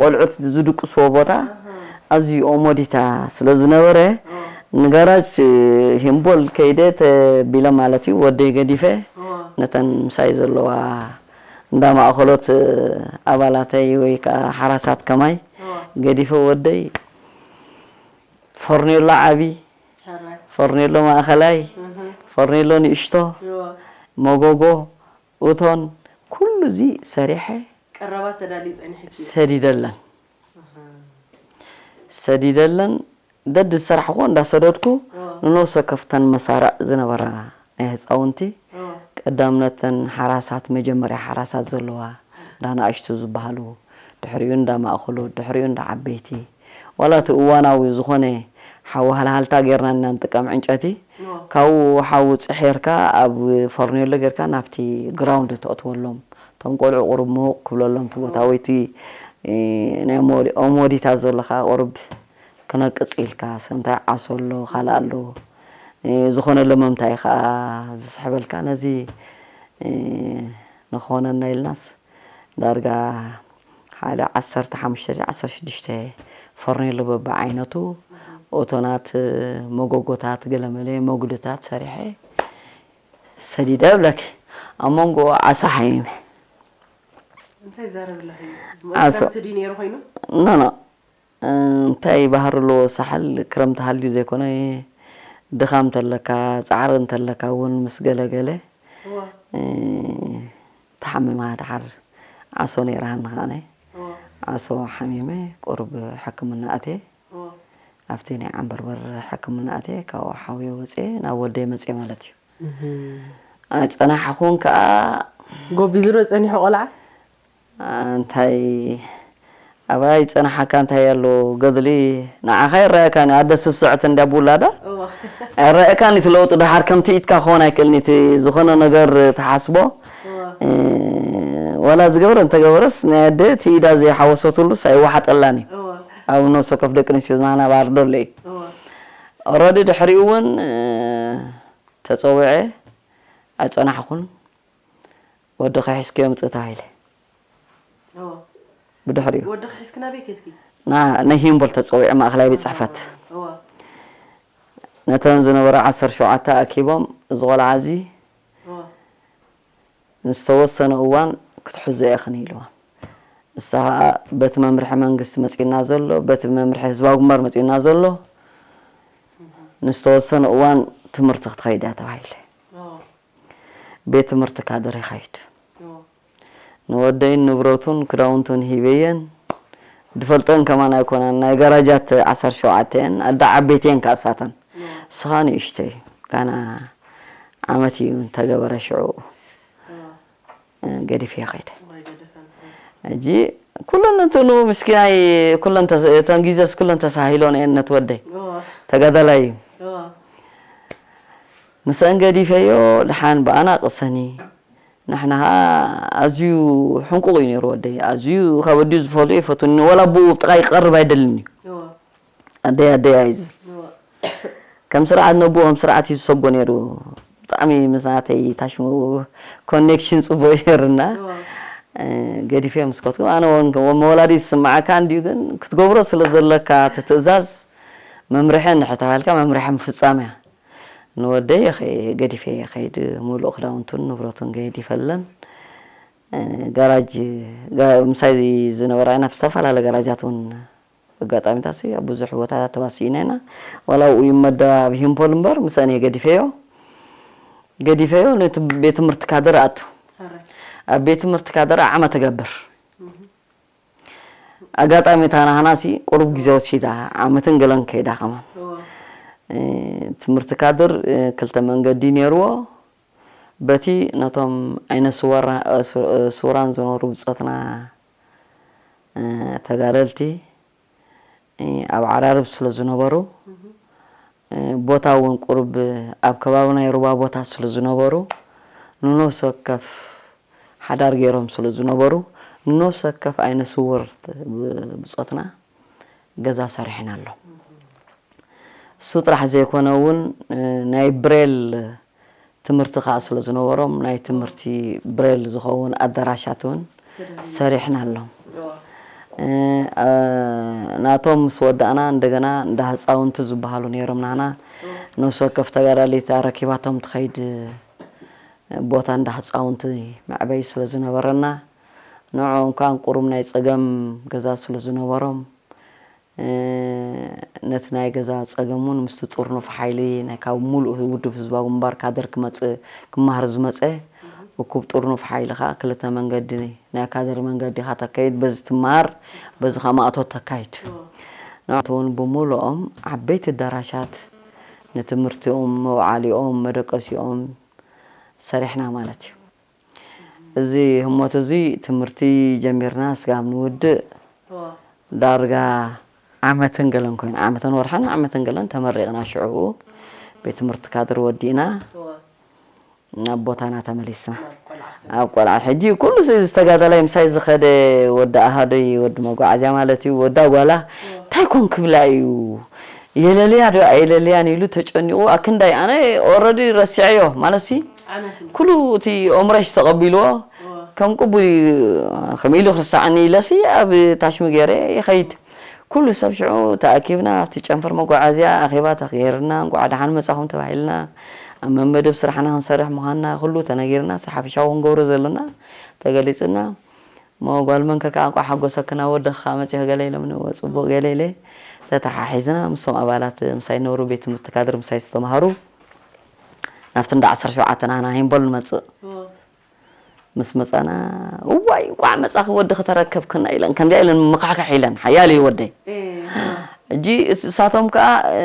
ቆልዑት ዝድቅስዎ ቦታ ኣዝዩ ኦሞዲታ ስለ ዝነበረ ንጋራጅ ሂምቦል ከይደ ተቢለ ማለት እዩ ወደይ ገዲፈ ነተን ምሳይ ዘለዋ እንዳ ማእኸሎት ኣባላተይ ወይ ከዓ ሓራሳት ከማይ ገዲፈ ወደይ ፈርኔሎ ዓቢ ፈርኔሎ ማእኸላይ ፈርኔሎ ንእሽቶ መጎጎ እቶን ኩሉ እዚ ሰሪሐ ቀረባት ተዳልዩ ፀኒሕኪ ሰዲደለን ሰዲደለን ደድ ዝሰራሕኩዎ እንዳሰደድኩ ንነብሰ ከፍተን መሳርዕ ዝነበራ ናይ ህፃውንቲ ቀዳምነተን ሓራሳት መጀመርያ ሓራሳት ዘለዋ እንዳ ንኣሽቱ ዝበሃሉ ድሕሪኡ እንዳ ማእኸሉ ድሕሪኡ እንዳ ዓበይቲ ዋላ እቲ እዋናዊ ዝኾነ ሓዊ ሃልሃልታ ጌርና ኢና ንጥቀም ዕንጨቲ ካብኡ ሓዊ ፅሒርካ ኣብ ፈርኔሎ ጌርካ ናብቲ ግራውንድ ተእትወሎም እቶም ቆልዑ ቁሩብ ምውቕ ክብለሎም እቲ ቦታ ወይ እቲ ናይ ኦሞዲታት ዘሎ ከዓ ቁሩብ ክነቅፅ ኢልካ እንታይ ዓሶ ኣሎ ካልእ ኣሎ ዝኾነ ለመምታይ ከዓ ዝስሕበልካ ነዚ ንክኾነና ኢልናስ ዳርጋ ሓደ ዓሰርተ ሓሙሽተ ዓሰርተ ሽዱሽተ ፈርኔሎ በብዓይነቱ ኦቶናት መጎጎታት ገለመለ መጉድታት ሰሪሐ ሰዲደ እብለኪ ኣብ መንጎ ዓሳ ሓሚመ እንታይ ዛረብላ ዓሶ ክረምቲ ድዩ ነይሩ ኮይኑ ኖ ኖ እንታይ ባህሪ ኣለዎ ሳሕል ክረምቲ ሃልዩ ዘይኮነ ድኻም እንተለካ ፃዕሪ እንተለካ እውን ምስ ገለገለ ተሓምማ ድሓር ዓሶ ነይራሃኒ ከዓነ ዓሶ ሓሚመ ቁሩብ ሕክምና ኣትየ ኣብቲ ናይ ዓንበርበር ሕክምና ኣትየ ካብኡ ሓውየ ወፅየ ናብ ወደይ መፅየ ማለት እዩ ኣይፀናሕኹን ከዓ ጎቢዙ ዶ ፀኒሑ ቆልዓ እንታይ ኣባይ ፀናሓካ እንታይ ኣሎ ገድሊ ንዓኻ ይረኣየካን ኣደ ስስዕቲ እንዳ ብውላዳ ኣይረኣየካን እቲ ለውጢ ድሓር ከምቲ ኢትካ ክኾን ኣይክእልን እቲ ዝኾነ ነገር ትሓስቦ ወላ ዝገበረ እንተገበረስ ናይ ኣደ እቲ ኢዳ ዘይሓወሰትሉስ ኣይወሓጠላን እዩ ኣብ ነብሰ ከፍ ደቂ ኣንስትዮ ዝናና ባርዶ ኣለይ ኦረዲ ድሕሪኡ እውን ተፀዊዐ ኣይፀናሕኩን ወድኺ ሒዝክዮ ምጽእ ተባሂለ። ብድሕሪኡ ወድኺ ሒዝኪ ናበይ ከድኪ? ናይ ሂምቦል ተጸዊዑ ማእኸላይ ቤት ጽሕፈት። ነተን ዝነበራ ዓሰርተ ሸውዓተ ኣኪቦም እዚ ቆልዓ እዚ ንዝተወሰነ እዋን ክትሕዞ ኢኽን ኢልዋ። ንሳ ኸዓ በቲ መምርሒ መንግስቲ መጺእና ዘሎ፣ በቲ መምርሒ ህዝባዊ ግንባር መጺእና ዘሎ ንዝተወሰነ እዋን ትምህርቲ ክትኸይድ እያ ተባሂለ። ቤት ትምህርቲ ካድር ይኸይድ። ንወደይን ንብረቱን ክዳውንቱን ሂበየን። ድፈልጠን ከማን ኣይኮናን ናይ ገራጃት ዓሰርተ ሸውዓተ እየን ኣደ ዓበይቲ እየን ከኣ እሳተን። ንስኻ ንእሽቶ እዩ ጋና ዓመት እዩ እንተገበረ ሽዑ ገዲፈዮ ከይደ። ሕጂ ኩለን እንትኑ ምስኪናይ ኩለን ተንጊዘስ ኩለን ተሳሂሎን እየን ነቲ ወደይ ተጋዳላይ እዩ። ምሰአን ገዲፈዮ ደሓን ብኣና ቅሰኒ ንሕና ኸዓ ኣዝዩ ሕንቁቕ እዩ ነይሩ ወደይ ኣዝዩ ካብ ኣዲኡ ዝፈልዮ ይፈትወኒ ወላ ብኡ ጥቓይ ክቐርብ ኣይደልን እዩ ኣደይ ኣደይ እዩ ዝብል ከም ስርዓት ነብኡ ከም ስርዓት እዩ ዝሰጎ ነይሩ ብጣዕሚ ምስ ናተይ ታሽሙ ኮኔክሽን ፅቡቅ ነይሩና ገዲፈ ምስ ከትኩ ኣነ እውን መወላዲ ዝስምዓካ እንድዩ ግን ክትገብሮ ስለ ዘለካ እቲ ትእዛዝ መምርሒ እንድሕር ተባሂልካ መምርሒ ምፍፃም እያ ንወደይ ገዲፈ ከይድ ሙሉእ ክዳውንቱን ንብረቱን ገዲፈለን ጋራጅ ምሳይ ዝነበራ ኢና ዝተፈላለየ ጋራጃት እውን ኣጋጣሚታት ኣብ ብዙሕ ቦታታት ተዋሲእና ኢና ዋላ ኣብኡ ይመደብ ኣብ ሂምፖል እምበር ምሰን እየ ገዲፈዮ ገዲፈዮ ነቲ ቤት ትምህርቲ ካደር ኣቱ ኣብ ቤት ትምህርቲ ካደር ዓመት እገብር ኣጋጣሚ እታ ናህናሲ ቁሩብ ግዜ ወሲዳ ዓመትን ገለን ከይዳ ከማን ትምህርቲ ካድር ክልተ መንገዲ ነይርዎ በቲ ነቶም ዓይነ ስውራን ዝነበሩ ብፆትና ተጋደልቲ ኣብ ዓራርብ ስለ ዝነበሩ ቦታ እውን ቁሩብ ኣብ ከባቢ ናይ ሩባ ቦታ ስለ ዝነበሩ ንነፍሲ ወከፍ ሓዳር ገይሮም ስለ ዝነበሩ ንነፍሲ ወከፍ ዓይነ ስውር ብፆትና ገዛ ሰሪሕናሎም። እሱ ጥራሕ ዘይኮነ እውን ናይ ብሬል ትምህርቲ ከዓ ስለ ዝነበሮም ናይ ትምህርቲ ብሬል ዝኸውን ኣዳራሻት እውን ሰሪሕናሎም። ናቶም ምስ ወዳእና እንደገና እንዳ ህፃውንቲ ዝበሃሉ ነይሮም ናና ነፍሲ ወከፍ ተጋዳሊት ኣረኪባቶም ትኸይድ ቦታ እንዳ ህፃውንቲ መዕበይ ስለ ዝነበረና ንዕኦም ከዓ ቁሩብ ናይ ፀገም ገዛ ስለ ዝነበሮም ነቲ ናይ ገዛ ጸገም እውን ምስቲ ጥርኑፍ ሓይሊ ናይ ካብ ምሉእ ውድብ ህዝባዊ ግንባር ካድር ክመጽእ ክመሃር ዝመጸ እኩብ ጥርኑፍ ሓይሊ ከኣ ክልተ መንገዲ ናይ ካድር መንገዲ ኢኻ ተካይድ፣ በዚ ትመሃር በዚ ከኣ ማእቶት ተካይድ። ንኣቶም እውን ብምሉኦም ዓበይቲ ኣዳራሻት ንትምህርቲኦም፣ መውዓሊኦም፣ መደቀሲኦም ሰሪሕና ማለት እዩ። እዚ ህሞት እዚ ትምህርቲ ጀሚርና ስጋብ ንውድእ ዳርጋ ዓመትን ገለን ኮይኑ፣ ዓመትን ወርሕን ዓመትን ገለን ተመሪቕና። ሽዑ ቤት ትምህርቲ ካድር ወዲእና ናብ ቦታና ተመሊስና። ኣብ ቆልዓ ሕጂ ኩሉ ዝተጋዳላይ ምሳይ ዝኸደ ወዲ ኣሃዶይ፣ ወዲ መጓዓዝያ ማለት እዩ፣ ወዳ ጓላ እንታይ ኮን ክብላ እዩ፣ የለልያ ዶ ኣየለልያን ኢሉ ተጨኒቑ። ኣክንዳይ ኣነ ኦረዲ ረሲዐዮ ማለት ሲ ኩሉ እቲ ኦምረሽ ተቐቢልዎ ከም ቅቡል እዩ። ከም ኢሉ ክርስዓኒ ኢለሲ ኣብ ታሽሚ ገይረ ይኸይድ። ኩሉ ሰብ ሽዑ ተኣኪብና ኣብቲ ጨንፈር መጓዓዝያ ኣኼባ ተገይርና፣ እንቋዕ ደሓን መጻኹም ተባሂልና፣ ኣብ መመደብ ስራሕና ክንሰርሕ ምዃንና ኩሉ ተነጊርና፣ እቲ ሓፈሻዊ ክንገብሮ ዘለና ተገሊጽና። እሞ ጓል መንክር ከኣ እንቋዕ ሓጎሰክና፣ ወድኻ መጺኹ ገለ ኢሎምኒ፣ እወ ጽቡቕ ገለ ኢለ። ተተሓሒዝና ምስቶም ኣባላት ምሳይ ነበሩ፣ ቤት ትምህርቲ ካድር ምሳይ ዝተማሃሩ ናብቲ እንዳ ዓሰርተ ሸውዓተ ናህና ሂምቦል ንመጽእ። ምስ መጻና፣ "እዋይ፣ እንቋዕ መጻኺ ወዲ ከተረከብክና" ኢለን፣ ከምዚኣ ኢለን ምካሕካሕ ኢለን፣ ሓያል እዩ ወደይ። ሕጂ እሳቶም ከኣ፣ እ፣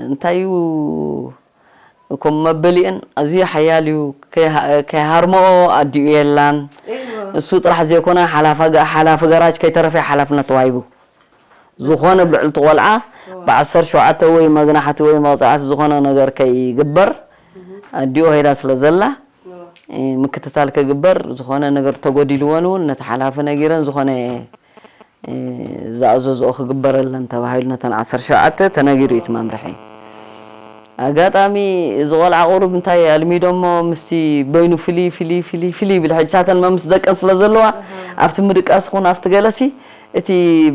እንታይ እዩ፣ እኮ መበሊእን ኣዝዩ ሓያል እዩ፣ ከይሃ-፣ ከይሃርመኦ ኣዲኡ የላን። እሱ ጥራሕ ዘይኮነ፣ ሓላፋ ገ-፣ ሓላፊ ገራጅ ከይተረፈ ሓላፍነት ተዋሂቡ። ዝኾነ ኣብ ልዕሊ እቲ ቆልዓ ብዓሰርተ ሸውዓተ ወይ መግናሕቲ ወይ መቕጻዕቲ ዝኾነ ነገር ከይግበር ኣዲኡ ሄዳ ስለ ዘላ፣ እ፣ ምክትታል ከግበር፣ ዝኾነ ነገር ተጎዲልወን እውን ነቲ ሓላፊ ነጊረን፣ ዝኾነ፣ እ፣ ዝኣዘዝኦ ክግበረለን ተባሂሉ ነተን ዓሰርተ ሸውዓተ ተነጊሩ እዩ እቲ መምርሒ። ኣጋጣሚ እዚ ቆልዓ ቁሩብ እንታይ ኣልሚዶሞ ምስቲ በይኑ ፍልይ ፍልይ ፍልይ ፍልይ ይብል። ሕጂ ሳተን መምስ ደቀን ስለ ዘለዋ ኣብቲ ምድቃስ ኹን ኣብቲ ገለሲ እቲ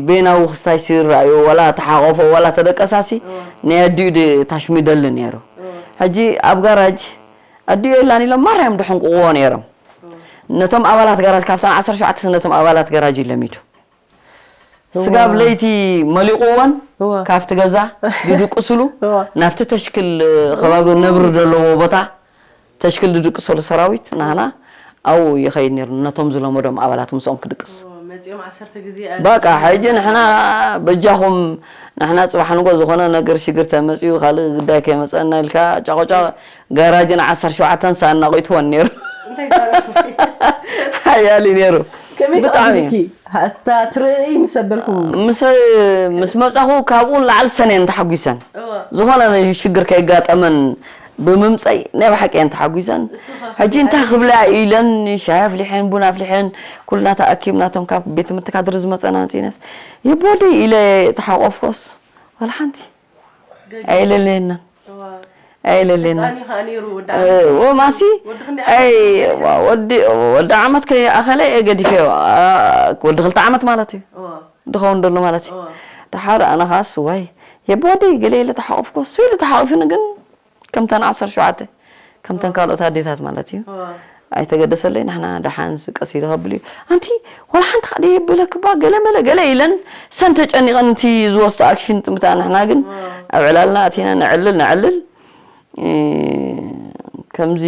በይናዊ ክስታይ ይረኣዮ፣ ዋላ ተሓቆፎ ዋላ ተደቀሳሲ ናይ ኣዲኡ ድ-፣ ታሽሚ ይደሊ ነይሩ። ሕጂ ኣብ ጋራጅ ኣዲኡ የላን ኢሎም ማርያም ድሕንቁዎ ነይሮም። ነቶም ኣባላት ጋራጅ፣ ካብተን ዓሰርተ ሸውዓተ ነቶም ኣባላት ጋራጅ እዩ ለሚዱ። ስጋብ ለይቲ መሊቑዎን እወ። ካብቲ ገዛ ድድቅስሉ እወ። ናብቲ ተሽክል ከባቢ ነብሪ ዘለዎ ቦታ ተሽክል ድድቅሰሉ ሰራዊት ናህና ኣብኡ ይኸይድ ነይሩ፣ ነቶም ዝለመዶም ኣባላት ምስኦም ክድቅስ። እወ፣ መጺኦም ዓሰርተ ግዜ በቃ ሕጂ ንሕና በጃኹም፣ ንሕና ጽባሕ ንጎ ዝኾነ ነገር ሽግር ተመጺኡ ካልእ ግዳይ ከይመጸና ኢልካ ጫቆጫ ጋራጅን ዓሰርተ ሸውዓተን ሰኣን ናቑትወን ነይሩ። እንታይ ይዛረብ? ሓያል እዩ ነይሩ። ከመይ ብጣዕሚ። ተቐቢልኪ? ኣታ ትርእይ ምስ ኣበልኩም። ምስ፣ ምስ መጻኹ ካብኡ ንላዕሊ ሰን እየን ተሓጒሰን። እወ። ዝኾነ ሽግር ከይጋጠመን ብምምጸይ ናይ ብሓቂ እየን ተሓጒሰን። እሱ ኸ ሕጂ እንታይ ክብላ ኢለን ሻሂ ኣፍሊሐን ቡን ኣፍሊሐን ኩልና ተኣኪብና እቶም ካብ ቤት ትምህርቲ ካድሪ ዝመጸና ኣንጺነስ የቦደይ ኢለ ተሓቆፍኮስ ዋላ ሓንቲ ኣይለለየናን። እዋ። ኣይለለየናን። ህጻን እዩ ከኣ ነይሩ፣ ወዲ እ፣ ዓመት። ወማሲ ወዲ ክንደይ ኣይ፣ ዓመት? ዋ፣ ወዲ፣ ወዲ ዓመት ከይኣኸለ እየ ገዲፈዮ። ኣ፣ ወዲ ክልተ ዓመት ማለት እዩ። እዋ። ድኸውን ደሎ ማለት እዩ። እዋ። ደሓር ኣነ ኻስ፣ ዋይ፣ የቦደይ ገለ ኢለ ተሓቆፍኮ፣ እሱ ኢሉ ተሓቂፉኒ ግን ከምተን ዓሰርተ ሸውዓተ፣ ከምተን ካልኦት ኣዴታት ማለት እዩ። እዋ። ኣይተገደሰለይ፣ ንሕና ደሓን ቀስ ኢሉ ከብል እዩ። ኣንቲ ዋላ ሓንቲ ካደ የብለክባ ገለ መለ ገለ ኢለን ሰን ተጨኒቐን እቲ ዝወስዶ ኣክሽን ጥምታ። ንሕና ግን እዋ። ኣብ ዕላልና ኣቲና ነዕልል ነዕልል። እ፣ ከምዚ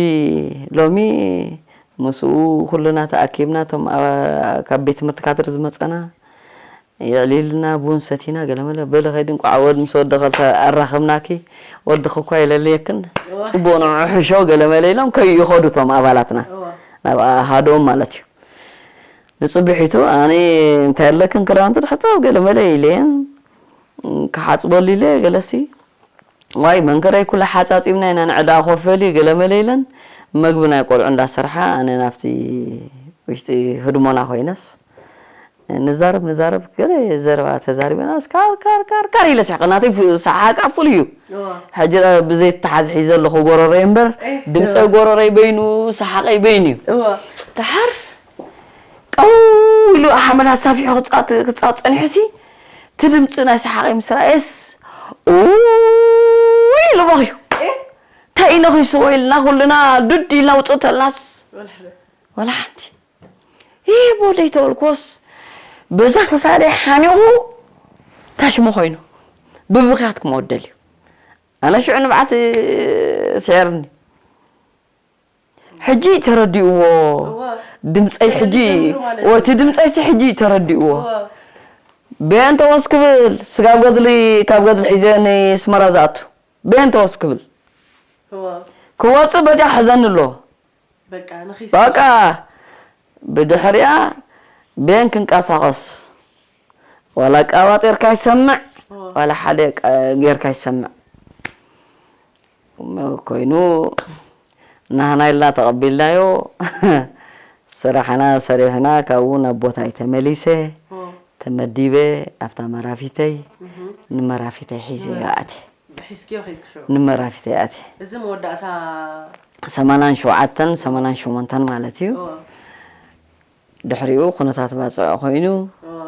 ሎሚ ምስኡ ኩልና ተኣኪብና፣ እቶም ኣብ፣ ካብ ቤት ትምህርቲ ካድር ዝመጸና የዕሊልና፣ ቡን ሰቲና፣ ገለመለ። በሊ ኸይዲ እንቋዕ ወድ ምስ ወዲ ኸልተ ኣራኸብናኪ፣ ወድኺ እኳ የለልየክን። እዋ። ጽቡቕ ንዑ ሕሾ፣ ገለመለ ኢሎም ከይኸዱ እቶም ኣባላትና። እዋ። ናብ ኣሃዶም ማለት እዩ። ንጽብሒቱ ኣነ እንታይ ኣለክን ክዳውንቲ ድሕጸብ ገለመለ ኢለየን፣ ክሓጽበሉ ኢለ ገለሲ፣ ዋይ መንከረይ ኩላ ሓጻጺብና ኢና ንዕዳ ኮፍ በሊ ገለመለ ኢለን፣ መግቢ ናይ ቆልዑ እንዳሰርሓ ኣነ ናብቲ ውሽጢ ህድሞና ኮይነስ፣ ንዛረብ ንዛረብ ገለ ዘረባ ተዛሪበናስ ካር ካር ካር ካር ኢለ ስሕቐ። ናተይ ፍ-፣ ሰሓቃ ፍሉይ እዩ። እዋ። ሕጂ ብዘይ ተሓዝ ሒዘ ኣለኹ ጎረረይ እምበር፣ እህ፣ ድምፀይ እዋ። ጎረረይ በይኑ፣ ሰሓቀይ በይኑ እዩ። እዋ። ደሓር ቀው ኢሉ ሓመድ ኣሳፊሑ ክፃወት፣ ክፃወት ፀኒሑሲ፣ እቲ ድምፂ ናይ ሰሓቀይ ምስ ረኣየስ፣ ኡይ ኢሉ በኽዩ። እህ? እንታይ ኢለ ኺሱ ኢልና ኩልና ዱድ ኢልና ውፅእ ተልናስ፣ ወላ ሓደ። ወላ ሓንቲ። ይህ ቦደይ ተበልኩዎስ፣ በዛ ክሳደይ ሓኒቑ ታሽሙ ኮይኑ፣ ብብኽያት ክመወት ደልዩ። ኣነ ሽዑ ንብዓት ስዒርኒ። ሕጂ ተረዲእዎ። እወ። ድምፀይ ሕጂ፣ ጀሚሩ ማለት እዩ። እቲ ድምፀይሲ ሕጂ ተረዲእዎ። እወ። ቤን ተወስ ክብል ስጋብ ገድሊ ካብ ገድሊ ሒዘ ንስመራ ዝኣቱ ቤን ተወስ ክብል እዋ ክወፅእ በጃ ሕዘኒ ኣሎ። በቃ ንኺስ በቃ ብድሕሪኣ ቤን ክንቀሳቐስ ዋላ ኣቃባጢርካ ይሰምዕ ዋላ ሓደ ቃ- ጌርካ ይሰምዕ። እሞ ኮይኑ ናህና ኢልና ተቐቢልናዮ። ስራሕና ሰሪሕና ካብኡ ናብ ቦታይ ተመሊሰ ተመዲበ ኣብታ መራፊተይ ንመራፊተይ ሒዘዮ ኣትየ። ሒዝክዮ ኸይድክሾ ንመራፊተይ ኣትየ እዚ መወዳእታ ሰማንያን ሸውዓተን ሰማንያን ሸሞንተን ማለት እዩ። እዋ ድሕሪኡ ኩነታት ባፅዕ ኮይኑ እዋ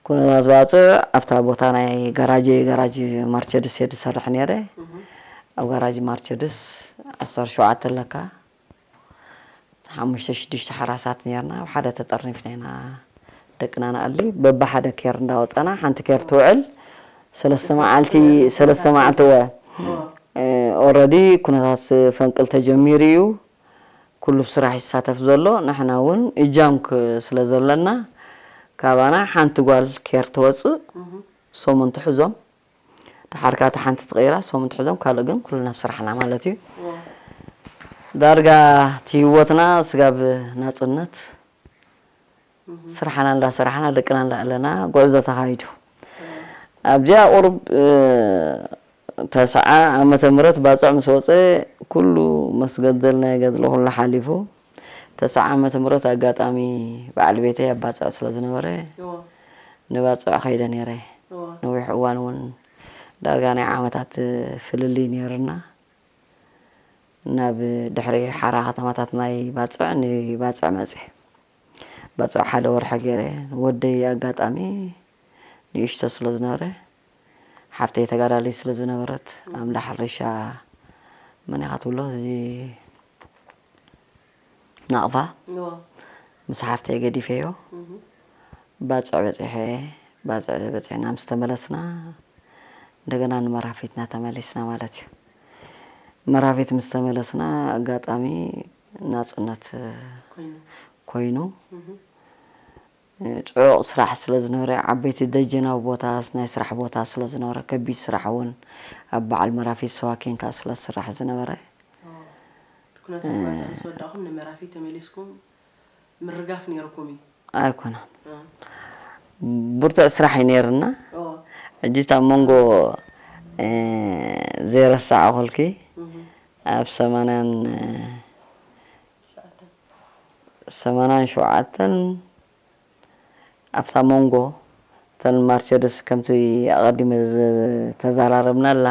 ኩነታት ባፅዕ ኣብታ ቦታ ናይ ጋራጀይ ጋራጅ ማርቸድስ እየ ዝሰርሕ ነይረ። ኣብ ጋራጅ ማርቸድስ ዓሰርተ ሸውዓተ ኣለካ ሓሙሽተ ሽዱሽተ ሓራሳት ነርና ኣብ ሓደ ተጠርኒፍና ኢና ደቅና ንኣሊ በብሓደ ኬር እንዳወፀና ሓንቲ ኬር ትውዕል ሰለስተ መዓልቲ ሰለስተ መዓልቲ ወ already ኩነታት ፈንቅል ተጀሚሩ እዩ። ኩሉ ብስራሕ ይሳተፍ ዘሎ ንሕና እውን እጃም ስለ ዘለና ካባና ሓንቲ ጓል ኬር ትወፅእ ሰሙን ትሕዞም ደሓር ካታ ሓንቲ ትቕይራ ሰሙን ትሕዞም ካልእ ግን ኩሉ ናብ ስራሕና ማለት እዩ። ዳርጋ እቲ ህይወትና ስጋብ ናፅነት ስራሕና እንዳሰራሕና ደቅና እንዳኣለና ጉዕዞ ተኻይዱ። ኣብዚኣ ቁሩብ ተስዓ ዓመተ ምህረት ባፅዕ ምስ ወፀ ኩሉ መስገደል ናይ ገድሊ ኩሉ ሓሊፉ ተስዓ ዓመተ ምህረት ኣጋጣሚ በዓል ቤተይ ኣብ ባፅዕ ስለ ዝነበረ ንባፅዕ ከይደ ነይረ። ነዊሕ እዋን እውን ዳርጋ ናይ ዓመታት ፍልልይ ነይርና። ናብ ድሕሪ ሓራ ከተማታት ናይ ባፅዕ ንባፅዕ መፅእ ባፅዕ ሓደ ወርሒ ገይረ ወደይ ኣጋጣሚ ንእሽቶ ስለ ዝነበረ ሓፍተይ ተጋዳለይ ስለ ዝነበረት ኣብ እንዳ ሕርሻ መን ኢኻ ትብሎ እዚ ናቕፋ ምስ ሓፍተይ ገዲፈዮ ባፅዕ በፂሐ ባፅዕ በፂሕና ምስ ተመለስና እንደገና ንመራፊትና ተመሊስና ማለት እዩ። መራፊት ምስ ተመለስና ኣጋጣሚ ናፅነት ኮይኑ ፅዑቕ ስራሕ ስለ ዝነበረ ዓበይቲ ደጀናዊ ቦታ ናይ ስራሕ ቦታ ስለ ዝነበረ ከቢድ ስራሕ እውን ኣብ በዓል መራፊት ሰዋኪን ከዓ ስለ ዝስራሕ ዝነበረ ኩነታት ባፅዕ ምስ ወዳእኹም ንመራፊት ተመሊስኩም ምርጋፍ ነይርኩም እዩ። ኣይኮነን ብርቱዕ ስራሕ እዩ ነይርና። ሕጂ ኣብ መንጎ ዘይረሳዕ ኮልኪ ኣብ ሰማንያን ሰማንያን ሸውዓተን ኣብታ መንጎ እተን ማርቸደስ ከምቲ ኣቐዲመ ዝተዘራረብናላ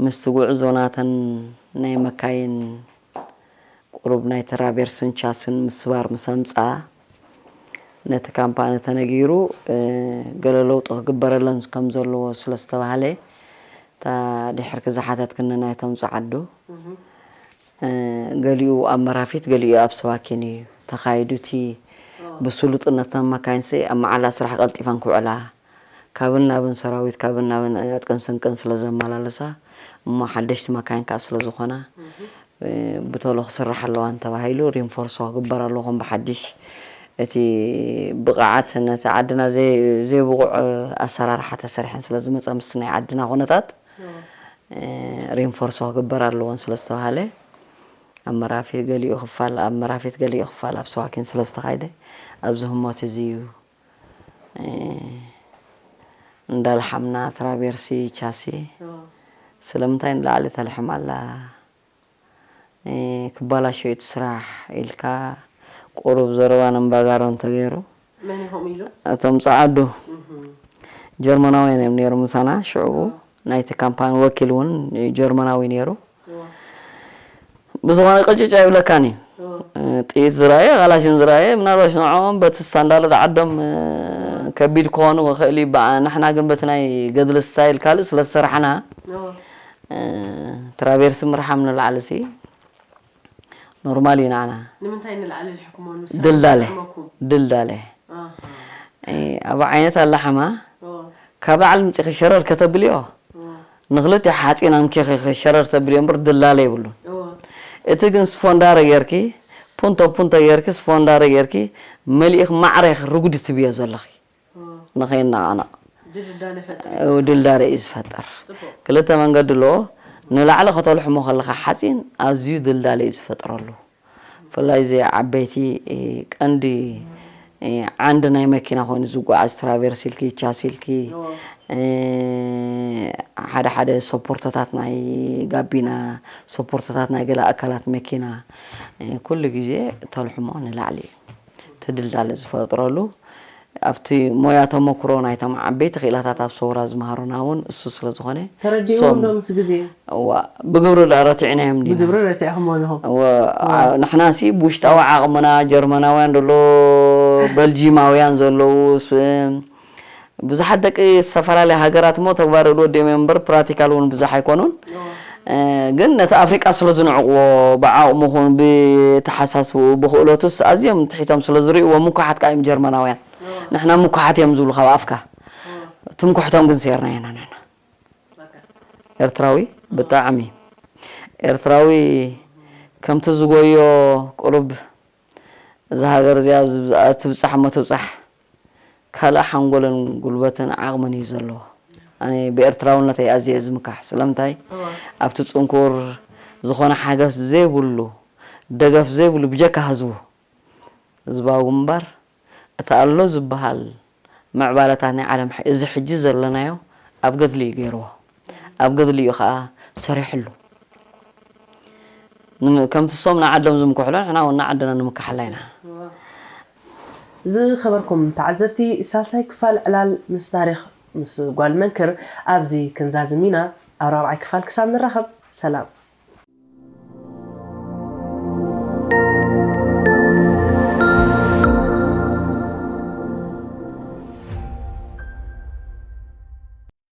ምስቲ ጉዕዞ ናተን ናይ መካይን ቁሩብ ናይ ተራቬርስን ቻስን ምስባር ምስ ኣምፅኣ ነቲ ካምፓኒ ተነጊሩ ገለ ለውጢ ክግበረለን ከም ዘለዎ ስለ ዝተባህለ እታ ድሕርኪ ዝሓተትክኒ ናይቶም ፀዓዱ ገሊኡ ኣብ መራፊት ገሊኡ ኣብ ሰዋኪን እዩ ተኻይዱ እቲ ብስሉጥነት መካይንሲ ኣብ መዓላ ስራሕ ቀልጢፈን ክውዕላ ካብን ናብን ሰራዊት ካብን ናብን ዕጥቅን ስንቅን ስለ ዘመላለሳ እሞ ሓደሽቲ መካይን ከዓ ስለ ዝኾና ብቶሎ ክስራሕ ኣለዋን ተባሂሉ ሪንፎርሶ ክግበር ኣለኹም ብሓድሽ እቲ ብቕዓት ነቲ ዓድና ዘይብቑዕ ኣሰራርሓ ተሰሪሐን ስለ ዝመፃ ምስ ናይ ዓድና ኩነታት ሪንፎርሶ ክግበር ኣለዎን ስለ ዝተባሃለ ኣብ መራፊት ገሊኡ ክፋል ኣብ መራፊት ገሊኡ ክፋል ኣብ ሰዋኪን ስለ ዝተኻይደ ኣብዚ ህሞት እዚ እዩ እንዳልሓምና ትራቬርሲ ቻሲ ስለምንታይ ንላዕሊ ተልሕም ኣላ ክባላሾ እቲ ስራሕ ኢልካ ቁሩብ ዘረባ ነምባጋሮ እንተገይሩ መን ኢኹም ኢሉ እቶም ጸዓዱ ጀርመናውያን እዮም ነይሩ ምሳና ሽዑ ናይቲ ካምፓኒ ወኪል እውን ጀርመናዊ ነይሩ ብዝኾነ ቅጭጭ ኣይብለካን እዩ ጥይት ዝረኣየ ካላሽን ዝረኣየ ምናልባሽ ንዕኦም በቲ ስታንዳርድ ዓዶም ከቢድ ክኾኑ ይኽእል እዩ ንሕና ግን በቲ ናይ ገድሊ ስታይል ካልእ ስለ ዝሰራሕና ትራቬርሲ ምርሓም ንላዕሊ ሲ ኖርማል እዩ ንዓና ንምንታይ ንላዕሊ ልሕክሞ ንስኩም ድልዳለ ድልዳለ ኣብ ዓይነት ኣላሓማ ካብ ላዕሊ ምፂኺ ሸረር ከተብልዮ ንክልቲኡ ሓፂን ኣምኪኺ ሸረር ተብልዮ እምበር ድላለ የብሉን እቲ ግን ስፎንዳረ ጌርኪ ፑንቶ ፑንቶ ጌርኪ ስፎንዳረ ጌርኪ መሊእኺ ማዕረ ርጉዲ ትብዮ ዘለኺ ንኸይነቓነቕ ድልዳለ ፈጠር ድልዳለ እዩ ዝፈጥር። ጽቡቅ ክልተ መንገዲ ኣለዎ። ንላዕሊ ከተልሕሞ ከለኻ ሓፂን ኣዝዩ ድልዳለ እዩ ዝፈጥረሉ። ብፍላይ እዚ ዓበይቲ እ፣ ቀንዲ እ፣ ዓንዲ ናይ መኪና ኮይኑ ዝጓዓዝ ትራቨርስ ኢልኪ ቻስ ኢልኪ እዎ። እ፣ ሓደ ሓደ ሰፖርቶታት ናይ ጋቢና ሰፖርቶታት ናይ ገለ ኣካላት መኪና እ፣ ኩሉ ግዜ ተልሕሞ ንላዕሊ እዩ። እቲ ድልዳለ ዝፈጥረሉ ኣብቲ ሞያ ተመክሮ ናይቶም ዓበይቲ ክኢላታት ኣብ ሰውራ ዝመሃሩና እውን እሱ ስለ ዝኾነ ተረዲኡ ሶም- ዶ ምስ ግዜ እዋ ብግብሪ ዳ ረቲዕናዮም ዲና ብግብሪ ረቲዕኹሞ ኣለኹም እወ፣ ዓ- ንሕናሲ ብውሽጣዊ ዓቕምና ጀርመናውያን ዘሎ በልጂማውያን ዘለዉ ስ- ብዙሓት ደቂ ዝተፈላለያ ሃገራት እሞ ተግባር እሉ ወዲኦም እዮም እምበር ፕራክቲካል እውን ብዙሕ ኣይኮኑን። እ፣ ግን ነቲ ኣፍሪቃ ስለ ዝንዕቕዎ ብዓቕሙ ኹን ብተሓሳስብኡ ብክእለቱስ ኣዝዮም ትሒቶም ስለ ዝርእይዎ ምኩሓት ከዓ እዮም ጀርመናውያን። ንሕና ምኩሓት እዮም ዝብሉ ካብ ኣፍካ ትምኩሕቶም ግን ሴርና ኢና ንሕና። ኤርትራዊ ብጣዕሚ ኤርትራዊ ከምቲ ዝጎዮ ቁሩብ እዛ ሃገር እዚኣ ትብፃሕ እሞ ትብፃሕ ካልእ ሓንጎልን ጉልበትን ዓቕምን እዩ ዘለዎ። ኣነ ብኤርትራውነተይ ኣዝየ ዝምካሕ ስለምንታይ ኣብቲ ፅንኩር ዝኾነ ሓገስ ዘይብሉ ደገፍ ዘይብሉ ብጀካ ህዝቡ ህዝባዊ ግንባር እቲ ኣሎ ዝበሃል ምዕባለታት ናይ ዓለም እዚ ሕጂ ዘለናዮ ኣብ ገድሊ እዩ ገይርዎ ኣብ ገድሊ እዩ ከዓ ሰሪሕሉ። ከምቲ ሶም ንዓዶም ዝምክሕሉ ንሕና እውን ንዓድና ንምክሓላ ኢና። ዝኸበርኩም ተዓዘብቲ ሳልሳይ ክፋል ዕላል ምስ ታሪክ ምስ ጓል መንክር ኣብዚ ክንዛዝም ኢና። ኣብ ራብዓይ ክፋል ክሳብ ንራኸብ ሰላም።